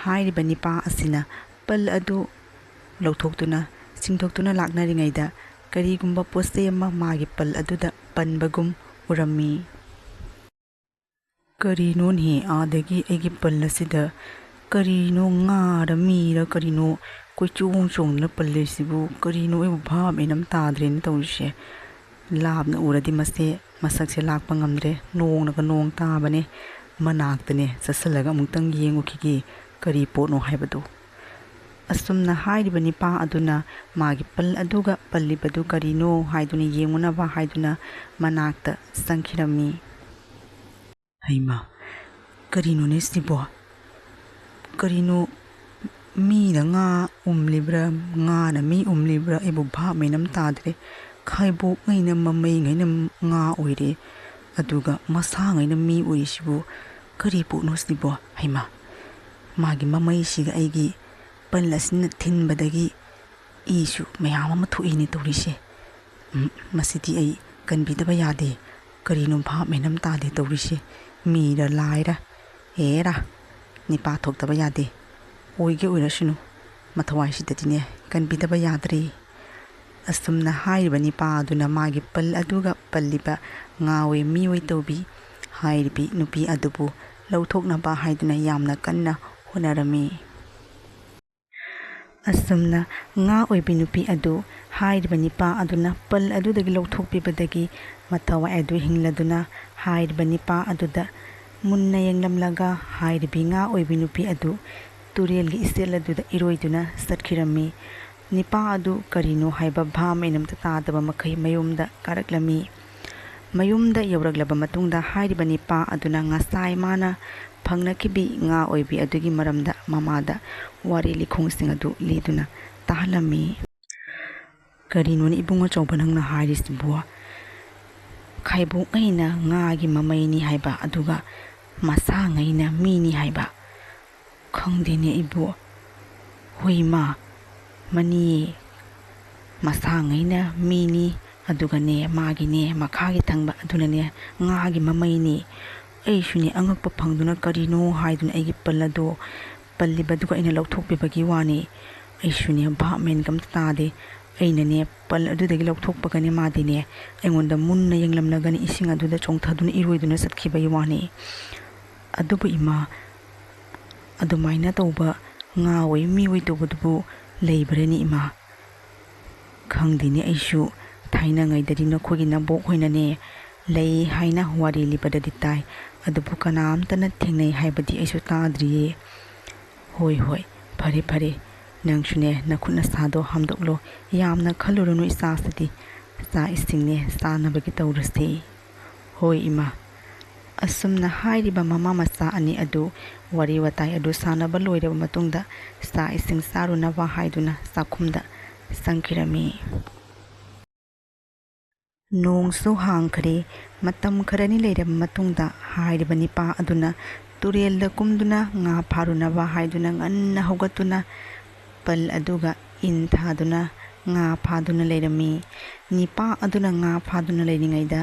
ꯍꯥꯏꯔꯤꯕ ꯅꯤꯄꯥ ꯑꯁꯤꯅ ꯄꯜ ꯑꯗꯨ ꯂꯧꯊꯣꯛꯇꯨꯅ ꯆꯤꯡꯊꯣꯛꯇꯨꯅ ꯂꯥꯛꯅꯔꯤꯉꯩꯗ ꯀꯔꯤꯒꯨꯝꯕ ꯄꯣꯠ ꯆꯩ ꯑꯃ ꯃꯥꯒꯤ ꯄꯜ ꯑꯗꯨꯗ ꯄꯟꯕꯒꯨꯝ ꯎꯔꯝꯃꯤ꯫ ꯀꯔꯤꯅꯣꯅꯦꯍꯦ, ꯑꯥꯗꯒꯤ ꯑꯩꯒꯤ ꯄꯜ ꯑꯁꯤꯗ ꯀꯔꯤꯅꯣ, ꯉꯥꯔ ꯃꯤꯔ ꯀꯔꯤꯅꯣ ꯀꯣꯏꯆꯣꯡ ꯆꯣꯡꯗꯨꯅ ꯄꯜꯂꯤꯁꯤꯕꯨ? ꯀꯔꯤꯅꯣ, ꯑꯩꯕꯨ ꯚꯥꯞ ꯃꯦꯟ ꯑꯃ ꯇꯥꯗ꯭ꯔꯦꯅ ꯇꯧꯔꯤꯁꯦ꯫ ꯂꯥꯞꯅ ꯎꯔꯗꯤ ꯃꯁꯦ ꯃꯁꯛꯁꯦ ꯂꯥꯛꯄ ꯉꯝꯗ꯭ꯔꯦ꯫ ꯅꯣꯡꯅꯒ ꯅꯣꯡ ꯇꯥꯕꯅꯦ, ꯃꯅꯥꯛꯇꯅꯦ ꯆꯠꯁꯤꯜꯂꯒ ꯑꯃꯨꯛꯇꯪ ꯌꯦꯡꯉꯨꯈꯤꯒꯦ, ꯀꯔꯤ ꯄꯣꯠꯅꯣ ꯍꯥꯏꯕꯗꯨ꯫ ꯑꯁꯨꯝꯅ ꯍꯥꯏꯔꯤꯕ ꯅꯤꯄꯥ ꯑꯗꯨꯅ ꯃꯥꯒꯤ ꯄꯜ ꯑꯗꯨꯒ ꯄꯜꯂꯤꯕꯗꯨ ꯀꯔꯤꯅꯣ ꯍꯥꯏꯗꯨꯅ ꯌꯦꯡꯉꯨꯅꯕ ꯍꯥꯏꯗꯨꯅ ꯃꯅꯥꯛꯇ ꯆꯪꯈꯤꯔꯝꯃꯤ꯫ ꯍꯩꯃꯥ, ꯀꯔꯤꯅꯣꯅꯦ ꯁꯤꯕꯣ? ꯀꯔꯤꯅꯣ, ꯃꯤꯅ ꯉꯥ ꯎꯝꯂꯤꯕ꯭ꯔꯥ, ꯉꯥꯅ ꯃꯤ ꯎꯝꯂꯤꯕ꯭ꯔꯥ? ꯑꯩꯕꯨ ꯚꯥꯞ ꯃꯦꯟ ꯑꯃ ꯇꯥꯗ꯭ꯔꯦ꯫ ꯈꯥꯏꯕꯣꯛꯉꯩꯅ ꯃꯃꯩꯉꯩꯅ ꯉꯥ ꯑꯣꯏꯔꯦ, ꯑꯗꯨꯒ ꯃꯁꯥꯉꯩꯅ ꯃꯤ ꯑꯣꯏꯔꯤꯁꯤꯕꯨ ꯀꯔꯤ ꯄꯣꯠꯅꯣ ꯁꯤꯕꯣ? ꯍꯩꯃꯥ, ꯃꯥꯒꯤ ꯃꯃꯩꯁꯤꯒ ꯑꯩꯒꯤ ꯄꯜ ꯑꯁꯤꯅ ꯊꯤꯟꯕꯗꯒꯤ ꯏꯁꯨ ꯃꯌꯥꯝ ꯑꯃ ꯊꯣꯛꯏꯅꯦ ꯇꯧꯔꯤꯁꯦ꯫ ꯎꯝ, ꯃꯁꯤꯗꯤ ꯑꯩ ꯀꯟꯕꯤꯗꯕ ꯌꯥꯗꯦ꯫ ꯀꯔꯤꯅꯣ ꯚꯥꯞ ꯃꯦꯟ ꯑꯃ ꯇꯥꯗꯦ ꯇꯧꯔꯤꯁꯦ꯫ ꯃꯤꯔ ꯂꯥꯏꯔ? ꯑꯦꯔꯥ, ꯅꯤꯄꯥ ꯊꯣꯛꯇꯕ ꯌꯥꯗꯦ꯫ ꯑꯣꯏꯒꯦ ꯑꯣꯏꯔꯁꯅꯨ꯫ ꯃꯊꯋꯥꯏꯁꯤꯗꯗꯤꯅꯦ ꯀꯟꯕꯤꯗꯕ ꯌꯥꯗ꯭ꯔꯦ꯫ ꯑꯁꯨꯝꯅ ꯍꯥꯏꯔꯤꯕ ꯅꯤꯄꯥ ꯑꯗꯨꯅ ꯃꯥꯒꯤ ꯄꯜ ꯑꯗꯨꯒ ꯄꯜꯂꯤꯕ ꯉꯥꯑꯣꯏ ꯃꯤꯑꯣꯏ ꯇꯧꯕꯤ ꯍꯥꯏꯔꯤꯕꯤ ꯅꯨꯄꯤ ꯑꯗꯨꯕꯨ ꯂꯧꯊꯣꯛꯅꯕ ꯍꯥꯏꯗꯨꯅ ꯌꯥꯝꯅ ꯀꯟꯅ ꯍꯣꯠꯅꯔꯝꯃꯤ꯫ ꯑꯁꯨꯝꯅ ꯉꯥ ꯑꯣꯏꯕꯤ ꯅꯨꯄꯤ ꯑꯗꯨ ꯍꯥꯏꯔꯤꯕ ꯅꯤꯄꯥ ꯑꯗꯨꯅ ꯄꯜ ꯑꯗꯨꯗꯒꯤ ꯂꯧꯊꯣꯛꯄꯤꯕꯗꯒꯤ ꯃꯊꯋꯥꯏ ꯑꯗꯨ ꯍꯤꯡꯂꯗꯨꯅ ꯍꯥꯏꯔꯤꯕ ꯅꯤꯄꯥ ꯑꯗꯨꯗ ꯃꯨꯟꯅ ꯌꯦꯡꯂꯝꯂꯒ ꯍꯥꯏꯔꯤꯕꯤ ꯉꯥ ꯑꯣꯏꯕꯤ ꯅꯨꯄꯤ ꯑꯗꯨ ꯇꯨꯔꯦꯜꯒꯤ ꯏꯆꯦꯜ ꯑꯗꯨꯗ ꯏꯔꯣꯏꯗꯨꯅ ꯆꯠꯈꯤꯔꯝꯃꯤ꯫ ꯅꯤꯄꯥ ꯑꯗꯨ ꯀꯔꯤꯅꯣ ꯍꯥꯏꯕ ꯚꯥꯞ ꯃꯦꯟ ꯑꯃꯇ ꯇꯥꯗꯕ ꯃꯈꯩ ꯃꯌꯨꯝꯗ ꯀꯥꯔꯛꯂꯝꯃꯤ꯫ ꯃꯌꯨꯝꯗ ꯌꯧꯔꯛꯂꯕ ꯃꯇꯨꯡꯗ ꯍꯥꯏꯔꯤꯕ ꯅꯤꯄꯥ ꯑꯗꯨꯅ ꯉꯁꯥꯏ ꯃꯥꯅ ꯐꯪꯅꯈꯤꯕꯤ ꯉꯥ ꯑꯣꯏꯕꯤ ꯑꯗꯨꯒꯤ ꯃꯔꯝꯗ ꯃꯃꯥꯗ ꯋꯥꯔꯤ ꯂꯤꯈꯣꯡꯁꯤꯡ ꯑꯗꯨ ꯂꯤꯗꯨꯅ ꯇꯥꯍꯜꯂꯝꯃꯤ꯫ "ꯀꯔꯤꯅꯣꯅꯦ ꯏꯕꯨꯡ ꯑꯆꯧꯕ ꯅꯪꯅ ꯍꯥꯏꯔꯤꯁꯤꯕꯨ? ꯈꯥꯏꯕꯣꯛꯉꯩꯅ ꯉꯥꯒꯤ ꯃꯃꯩꯅꯤ ꯍꯥꯏꯕ, ꯑꯗꯨꯒ ꯃꯁꯥꯉꯩꯅ ꯃꯤꯅꯤ ꯍꯥꯏꯕ?" "ꯈꯪꯗꯦꯅꯦ ꯏꯕꯣ꯫" "ꯍꯣꯏ ꯏꯃꯥ, ꯃꯅꯤ, ꯃꯁꯥꯉꯩꯅ ꯃꯤꯅꯤ, ꯑꯗꯨꯒꯅꯦ ꯃꯥꯒꯤꯅꯦ ꯃꯈꯥꯒꯤ ꯊꯪꯕ ꯑꯗꯨꯅꯅꯦ ꯉꯥꯒꯤ ꯃꯃꯩꯅꯤ꯫ ꯑꯩꯁꯨꯅꯦ ꯑꯉꯛꯄ ꯐꯪꯗꯨꯅ ꯀꯔꯤꯅꯣ ꯍꯥꯏꯗꯨꯅ ꯑꯩꯒꯤ ꯄꯜ ꯑꯗꯣ ꯄꯜꯂꯤꯕꯗꯨꯒ ꯑꯩꯅ ꯂꯧꯊꯣꯛꯄꯤꯕꯒꯤ ꯋꯥꯅꯤ꯫ ꯑꯩꯁꯨꯅꯦ ꯚꯥꯞ ꯃꯦꯟꯒ ꯑꯝꯇ ꯇꯥꯗꯦ꯫ ꯑꯩꯅꯅꯦ ꯄꯜ ꯑꯗꯨꯗꯒꯤ ꯂꯧꯊꯣꯛꯄꯒꯅꯦ ꯃꯥꯗꯤꯅꯦ ꯑꯩꯉꯣꯟꯗ ꯃꯨꯟꯅ ꯌꯦꯡꯂꯝꯂꯒꯅꯤ ꯏꯁꯤꯡ ꯑꯗꯨꯗ ꯆꯣꯡꯊꯗꯨꯅ ꯏꯔꯣꯏꯗꯨꯅ ꯆꯠꯈꯤꯕꯒꯤ ꯋꯥꯅꯤ꯫" "ꯑꯗꯨꯕꯨ ꯏꯃꯥ, ꯑꯗꯨꯃꯥꯏꯅ ꯇꯧꯕ ꯉꯥ ꯑꯣꯏ ꯃꯤ ꯑꯣꯏ ꯇꯧꯕꯗꯨꯕꯨ ꯂꯩꯕ꯭ꯔꯅꯤ ꯏꯃꯥ?" "ꯈꯪꯗꯦꯅꯦ ꯑꯩꯁꯨ꯫ ꯊꯥꯏꯅꯉꯩꯗꯗꯤ ꯅꯈꯣꯏꯒꯤ ꯅꯕꯣꯛ ꯍꯣꯏꯅꯅꯦ ꯂꯩ ꯍꯥꯏꯅ ꯋꯥꯔꯤ ꯂꯤꯕꯗꯗꯤ ꯇꯥꯏ, ꯑꯗꯨꯕꯨ ꯀꯅꯥꯝꯇꯅ ꯊꯦꯡꯅꯩ ꯍꯥꯏꯕꯗꯤ ꯑꯩꯁꯨ ꯇꯥꯗ꯭ꯔꯤꯌꯦ꯫" "ꯍꯣꯏ ꯍꯣꯏ, ꯐꯔꯦ ꯐꯔꯦ, ꯅꯪꯁꯨꯅꯦ ꯅꯈꯨꯠ ꯅꯁꯥꯗꯣ ꯍꯥꯝꯗꯣꯛꯂꯣ, ꯌꯥꯝꯅ ꯈꯜꯂꯨꯔꯅꯨ ꯏꯆꯥꯁꯤꯗꯤ꯫ ꯆꯥꯛ ꯏꯁꯤꯡꯅꯦ ꯆꯥꯅꯕꯒꯤ ꯇꯧꯔꯁꯤ꯫" "ꯍꯣꯏ ꯏꯃꯥ꯫" ꯑꯁꯨꯝꯅ ꯍꯥꯏꯔꯤꯕ ꯃꯃꯥ ꯃꯆꯥ ꯑꯅꯤ ꯑꯗꯨ ꯋꯥꯔꯤ ꯋꯥꯇꯥꯏ ꯑꯗꯨ ꯁꯥꯟꯅꯕ ꯂꯣꯏꯔꯕ ꯃꯇꯨꯡꯗ ꯆꯥꯛ ꯏꯁꯤꯡ ꯆꯥꯔꯨꯅꯕ ꯍꯥꯏꯗꯨꯅ ꯆꯥꯛꯈꯨꯝꯗ ꯆꯪꯈꯤꯔꯝꯃꯤ꯫ ꯅꯣꯡꯁꯨ ꯍꯥꯡꯈ꯭ꯔꯦ꯫ ꯃꯇꯝ ꯈꯔꯅꯤ ꯂꯩꯔꯕ ꯃꯇꯨꯡꯗ ꯍꯥꯏꯔꯤꯕ ꯅꯤꯄꯥ ꯑꯗꯨꯅ ꯇꯨꯔꯦꯜꯗ ꯀꯨꯝꯗꯨꯅ ꯉꯥ ꯐꯥꯔꯨꯅꯕ ꯍꯥꯏꯗꯨꯅ ꯉꯟꯅ ꯍꯧꯒꯠꯇꯨꯅ ꯄꯜ ꯑꯗꯨꯒ ꯏꯟ ꯊꯥꯗꯨꯅ ꯉꯥ ꯐꯥꯗꯨꯅ ꯂꯩꯔꯝꯃꯤ꯫ ꯅꯤꯄꯥ ꯑꯗꯨꯅ ꯉꯥ ꯐꯥꯗꯨꯅ ꯂꯩꯔꯤꯉꯩꯗ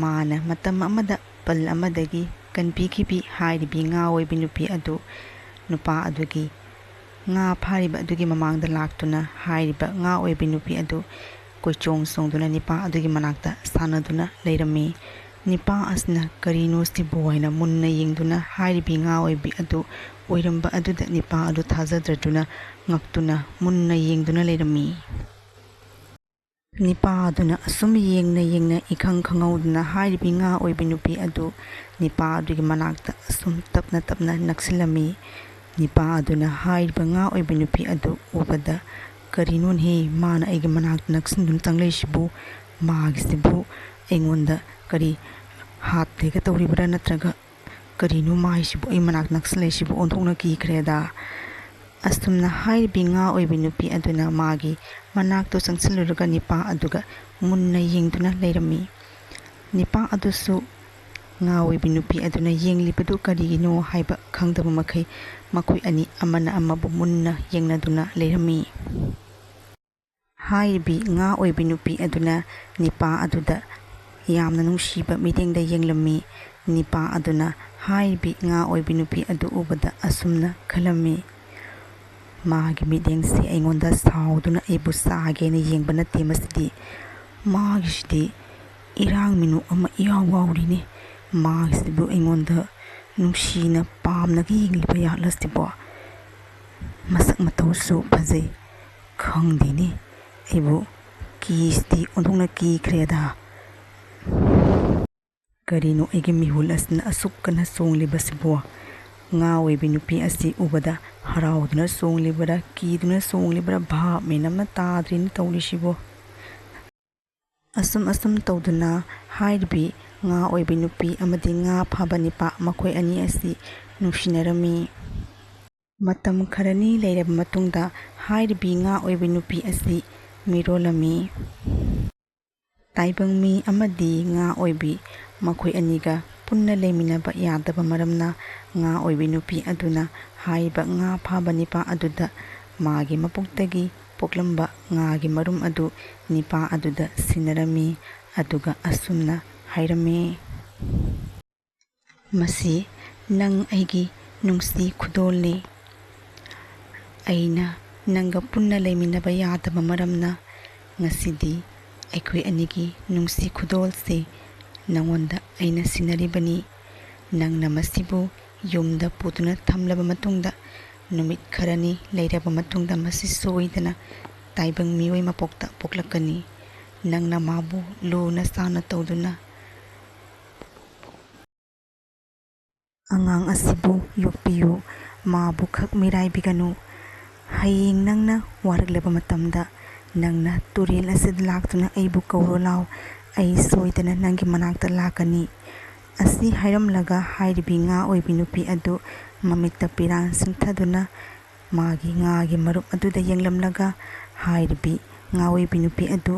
ꯃꯥꯅ ꯃꯇꯝ ꯑꯃꯗ ꯄꯜ ꯑꯃꯗꯒꯤ ꯀꯟꯕꯤꯈꯤꯕꯤ ꯍꯥꯏꯔꯤꯕꯤ ꯉꯥ ꯑꯣꯏꯕꯤ ꯅꯨꯄꯤ ꯑꯗꯨ ꯅꯨꯄꯥ ꯑꯗꯨꯒꯤ ꯉꯥ ꯐꯥꯔꯤꯕ ꯑꯗꯨꯒꯤ ꯃꯃꯥꯡꯗ ꯂꯥꯛꯇꯨꯅ ꯍꯥꯏꯔꯤꯕ ꯉꯥ ꯑꯣꯏꯕꯤ ꯅꯨꯄꯤ ꯑꯗꯨ ꯀꯣꯏꯆꯣꯡ ꯆꯣꯡꯗꯨꯅ ꯅꯤꯄꯥ ꯑꯗꯨꯒꯤ ꯃꯅꯥꯛꯇ ꯁꯥꯟꯅꯗꯨꯅ ꯂꯩꯔꯝꯃꯤ꯫ ꯅꯤꯄꯥ ꯑꯁꯤꯅ "ꯀꯔꯤꯅꯣ ꯁꯤꯕꯨ?" ꯍꯥꯏꯅ ꯃꯨꯟꯅ ꯌꯦꯡꯗꯨꯅ ꯍꯥꯏꯔꯤꯕꯤ ꯉꯥ ꯑꯣꯏꯕꯤ ꯑꯗꯨ ꯑꯣꯏꯔꯝꯕ ꯑꯗꯨꯗ ꯅꯤꯄꯥ ꯑꯗꯨ ꯊꯥꯖꯗ꯭ꯔꯗꯨꯅ ꯉꯛꯇꯨꯅ ꯃꯨꯟꯅ ꯌꯦꯡꯗꯨꯅ ꯂꯩꯔꯝꯃꯤ꯫ ꯅꯤꯄꯥ ꯑꯗꯨꯅ ꯑꯁꯨꯝ ꯌꯦꯡꯅ ꯌꯦꯡꯅ ꯏꯈꯪ ꯈꯪꯍꯧꯗꯅ ꯍꯥꯏꯔꯤꯕꯤ ꯉꯥ ꯑꯣꯏꯕꯤ ꯅꯨꯄꯤ ꯑꯗꯨ ꯅꯤꯄꯥ ꯑꯗꯨꯒꯤ ꯃꯅꯥꯛꯇ ꯑꯁꯨꯝ ꯇꯞꯅ ꯇꯞꯅ ꯅꯛꯁꯤꯜꯂꯝꯃꯤ꯫ ꯅꯤꯄꯥ ꯑꯗꯨꯅ ꯍꯥꯏꯔꯤꯕ ꯉꯥ ꯑꯣꯏꯕꯤ ꯅꯨꯄꯤ ꯑꯗꯨ ꯎꯕꯗ, "ꯀꯔꯤꯅꯣꯅꯦꯍꯦ, ꯃꯥꯅ ꯑꯩꯒꯤ ꯃꯅꯥꯛꯇ ꯅꯛꯁꯤꯟꯗꯨꯅ ꯆꯪꯂꯛꯏꯁꯤꯕꯨ? ꯃꯥꯒꯤꯁꯤꯕꯨ ꯑꯩꯉꯣꯟꯗ ꯀꯔꯤ ꯍꯥꯠꯀꯦꯒ ꯇꯧꯔꯤꯕ꯭ꯔꯥ? ꯅꯠꯇ꯭ꯔꯒ ꯀꯔꯤꯅꯣ ꯃꯥꯏꯁꯤꯕꯨ? ꯑꯩ ꯃꯅꯥꯛꯇ ꯅꯛꯁꯤꯜꯂꯛꯏꯁꯤꯕꯨ? ꯑꯣꯟꯊꯣꯛꯅ ꯀꯤꯈ꯭ꯔꯦꯗ!" ꯑꯁꯨꯝꯅ ꯍꯥꯏꯔꯤꯕꯤ ꯉꯥ ꯑꯣꯏꯕꯤ ꯅꯨꯄꯤ ꯑꯗꯨꯅ ꯃꯥꯒꯤ ꯃꯅꯥꯛꯇꯨ ꯆꯪꯁꯤꯜꯂꯨꯔꯒ ꯅꯤꯄꯥ ꯑꯗꯨꯒ ꯃꯨꯟꯅ ꯌꯦꯡꯗꯨꯅ ꯂꯩꯔꯝꯃꯤ꯫ ꯅꯤꯄꯥ ꯑꯗꯨꯁꯨ ꯉꯥ ꯑꯣꯏꯕꯤ ꯅꯨꯄꯤ ꯑꯗꯨꯅ ꯌꯦꯡꯂꯤꯕꯗꯨ ꯀꯔꯤꯒꯤꯅꯣ ꯍꯥꯏꯕ ꯈꯪꯗꯕ ꯃꯈꯩ ꯃꯈꯣꯏ ꯑꯅꯤ ꯑꯃꯅ ꯑꯃꯕꯨ ꯃꯨꯟꯅ ꯌꯦꯡꯅꯗꯨꯅ ꯂꯩꯔꯝꯃꯤ꯫ ꯍꯥꯏꯔꯤꯕꯤ ꯉꯥ ꯑꯣꯏꯕꯤ ꯅꯨꯄꯤ ꯑꯗꯨꯅ ꯅꯤꯄꯥ ꯑꯗꯨꯗ ꯌꯥꯝꯅ ꯅꯨꯡꯁꯤꯕ ꯃꯤꯠꯌꯦꯡꯗ ꯌꯦꯡꯂꯝꯃꯤ꯫ ꯅꯤꯄꯥ ꯑꯗꯨꯅ ꯍꯥꯏꯔꯤꯕꯤ ꯉꯥ ꯑꯣꯏꯕꯤ ꯅꯨꯄꯤ ꯑꯗꯨ ꯎꯕꯗ ꯑꯁꯨꯝꯅ ꯈꯜꯂꯝꯃꯤ, "ꯃꯥꯒꯤ ꯃꯤꯠꯌꯦꯡꯁꯤ ꯑꯩꯉꯣꯟꯗ ꯁꯥꯎꯗꯨꯅ ꯑꯩꯕꯨ ꯆꯥꯒꯦꯅ ꯌꯦꯡꯕ ꯅꯠꯇꯦ ꯃꯁꯤꯗꯤ꯫ ꯃꯥꯒꯤꯁꯤꯗꯤ ꯏꯔꯥꯡ ꯃꯤꯅꯣꯛ ꯑꯃ ꯏꯌꯥꯎ ꯌꯥꯎꯔꯤꯅꯦ꯫ ꯃꯥꯒꯤꯁꯤꯕꯨ ꯑꯩꯉꯣꯟꯗ ꯅꯨꯡꯁꯤꯅ ꯄꯥꯝꯅꯒ ꯌꯦꯡꯂꯤꯕ ꯌꯥꯠꯂ ꯁꯤꯕꯣ? ꯃꯁꯛ ꯃꯇꯧꯁꯨ ꯐꯖꯩ꯫ ꯈꯪꯗꯦꯅꯦ, ꯑꯩꯕꯨ ꯀꯤꯁꯤꯗꯤ ꯑꯣꯟꯊꯣꯛꯅ ꯀꯤꯈ꯭ꯔꯦꯗ꯫ ꯀꯔꯤꯅꯣ ꯑꯩꯒꯤ ꯃꯤꯍꯨꯜ ꯑꯁꯤꯅ ꯑꯁꯨꯛ ꯀꯟꯅ ꯆꯣꯡꯂꯤꯕꯁꯤꯕꯣ?" ꯉꯥ ꯑꯣꯏꯕꯤ ꯅꯨꯄꯤ ꯑꯁꯤ ꯎꯕꯗ ꯍꯔꯥꯎꯗꯨꯅ ꯆꯣꯡꯂꯤꯕꯔꯥ, ꯀꯤꯗꯨꯅ ꯆꯣꯡꯂꯤꯕꯔꯥ, ꯚꯥꯞ ꯃꯦꯟ ꯑꯃ ꯇꯥꯗ꯭ꯔꯤꯅ ꯇꯧꯔꯤꯁꯤꯕꯣ꯫ ꯑꯁꯨꯝ ꯑꯁꯨꯝ ꯇꯧꯗꯨꯅ ꯍꯥꯏꯔꯤꯕꯤ ꯉꯥ ꯑꯣꯏꯕꯤ ꯅꯨꯄꯤ ꯑꯃꯗꯤ ꯉꯥ ꯐꯥꯕ ꯅꯤꯄꯥ ꯃꯈꯣꯏ ꯑꯅꯤ ꯑꯁꯤ ꯅꯨꯡꯁꯤꯅꯔꯝꯃꯤ꯫ ꯃꯇꯝ ꯈꯔꯅꯤ ꯂꯩꯔꯕ ꯃꯇꯨꯡꯗ ꯍꯥꯏꯔꯤꯕꯤ ꯉꯥ ꯑꯣꯏꯕꯤ ꯅꯨꯄꯤ ꯑꯁꯤ ꯃꯤꯔꯣꯜꯂꯝꯃꯤ꯫ ꯇꯥꯏꯕꯪ ꯃꯤ ꯑꯃꯗꯤ ꯉꯥ ꯑꯣꯏꯕꯤ ꯃꯈꯣꯏ ꯑꯅꯤꯒ ꯄꯨꯟꯅ ꯂꯩꯃꯤꯟꯅꯕ ꯌꯥꯗꯕ ꯃꯔꯝꯅ, ꯉꯥ ꯑꯣꯏꯕꯤ ꯅꯨꯄꯤ ꯑꯗꯨꯅ ꯍꯥꯏꯔꯤꯕ ꯉꯥ ꯐꯥꯕ ꯅꯤꯄꯥ ꯑꯗꯨꯗ ꯃꯥꯒꯤ ꯃꯄꯨꯛꯇꯒꯤ ꯄꯣꯛꯂꯝꯕ ꯉꯥꯒꯤ ꯃꯔꯨꯝ ꯑꯗꯨ ꯅꯤꯄꯥ ꯑꯗꯨꯗ ꯁꯤꯟꯅꯔꯝꯃꯤ꯫ ꯑꯗꯨꯒ ꯑꯁꯨꯝꯅ ꯍꯥꯏꯔꯝꯃꯤ, "ꯃꯁꯤ ꯅꯪ ꯑꯩꯒꯤ ꯅꯨꯡꯁꯤ ꯈꯨꯗꯣꯜꯅꯤ꯫ ꯑꯩꯅ ꯅꯪꯒ ꯄꯨꯟꯅ ꯂꯩꯃꯤꯟꯅꯕ ꯌꯥꯗꯕ ꯃꯔꯝꯅ ꯉꯁꯤꯗꯤ ꯑꯩꯈꯣꯏ ꯑꯅꯤꯒꯤ ꯅꯨꯡꯁꯤ ꯈꯨꯗꯣꯜꯁꯤ ꯅꯉꯣꯟꯗ ꯑꯩꯅ ꯁꯤꯟꯅꯔꯤꯕꯅꯤ꯫ ꯅꯪꯅ ꯃꯁꯤꯕꯨ ꯌꯨꯝꯗ ꯄꯨꯗꯨꯅ ꯊꯝꯂꯕ ꯃꯇꯨꯡꯗ, ꯅꯨꯃꯤꯠ ꯈꯔꯅꯤ ꯂꯩꯔꯕ ꯃꯇꯨꯡꯗ ꯃꯁꯤ ꯁꯣꯏꯗꯅ ꯇꯥꯏꯕꯪ ꯃꯤꯑꯣꯏ ꯃꯄꯣꯛꯇ ꯄꯣꯛꯂꯛꯀꯅꯤ꯫ ꯅꯪꯅ ꯃꯥꯕꯨ ꯂꯨꯅ ꯆꯥꯟꯅ ꯇꯧꯗꯨꯅ ꯑꯉꯥꯡ ꯑꯁꯤꯕꯨ ꯌꯣꯛꯄꯤꯌꯨ, ꯃꯥꯕꯨ ꯈꯛ ꯃꯤꯔꯥꯏꯕꯤꯒꯅꯨ꯫ ꯍꯌꯦꯡ ꯅꯪꯅ ꯋꯥꯔꯛꯂꯕ ꯃꯇꯝꯗ ꯅꯪꯅ ꯇꯨꯔꯦꯜ ꯑꯁꯤꯗ ꯂꯥꯛꯇꯨꯅ ꯑꯩꯕꯨ ꯀꯧꯔꯣ ꯂꯥꯎ, ꯑꯩ ꯁꯣꯏꯗꯅ ꯅꯪꯒꯤ ꯃꯅꯥꯛꯇ ꯂꯥꯛꯀꯅꯤ꯫ ꯑꯁꯤ ꯍꯥꯏꯔꯝꯂꯒ ꯍꯥꯏꯔꯤꯕꯤ ꯉꯥ ꯑꯣꯏꯕꯤ ꯅꯨꯄꯤ ꯑꯗꯨ ꯃꯃꯤꯠꯇ ꯄꯤꯔꯥꯡ ꯁꯤꯡꯊꯗꯨꯅ ꯃꯥꯒꯤ ꯉꯥꯒꯤ ꯃꯔꯨꯞ ꯑꯗꯨꯗ ꯌꯦꯡꯂꯝꯂꯒ ꯍꯥꯏꯔꯤꯕꯤ ꯉꯥ ꯑꯣꯏꯕꯤ ꯅꯨꯄꯤ ꯑꯗꯨ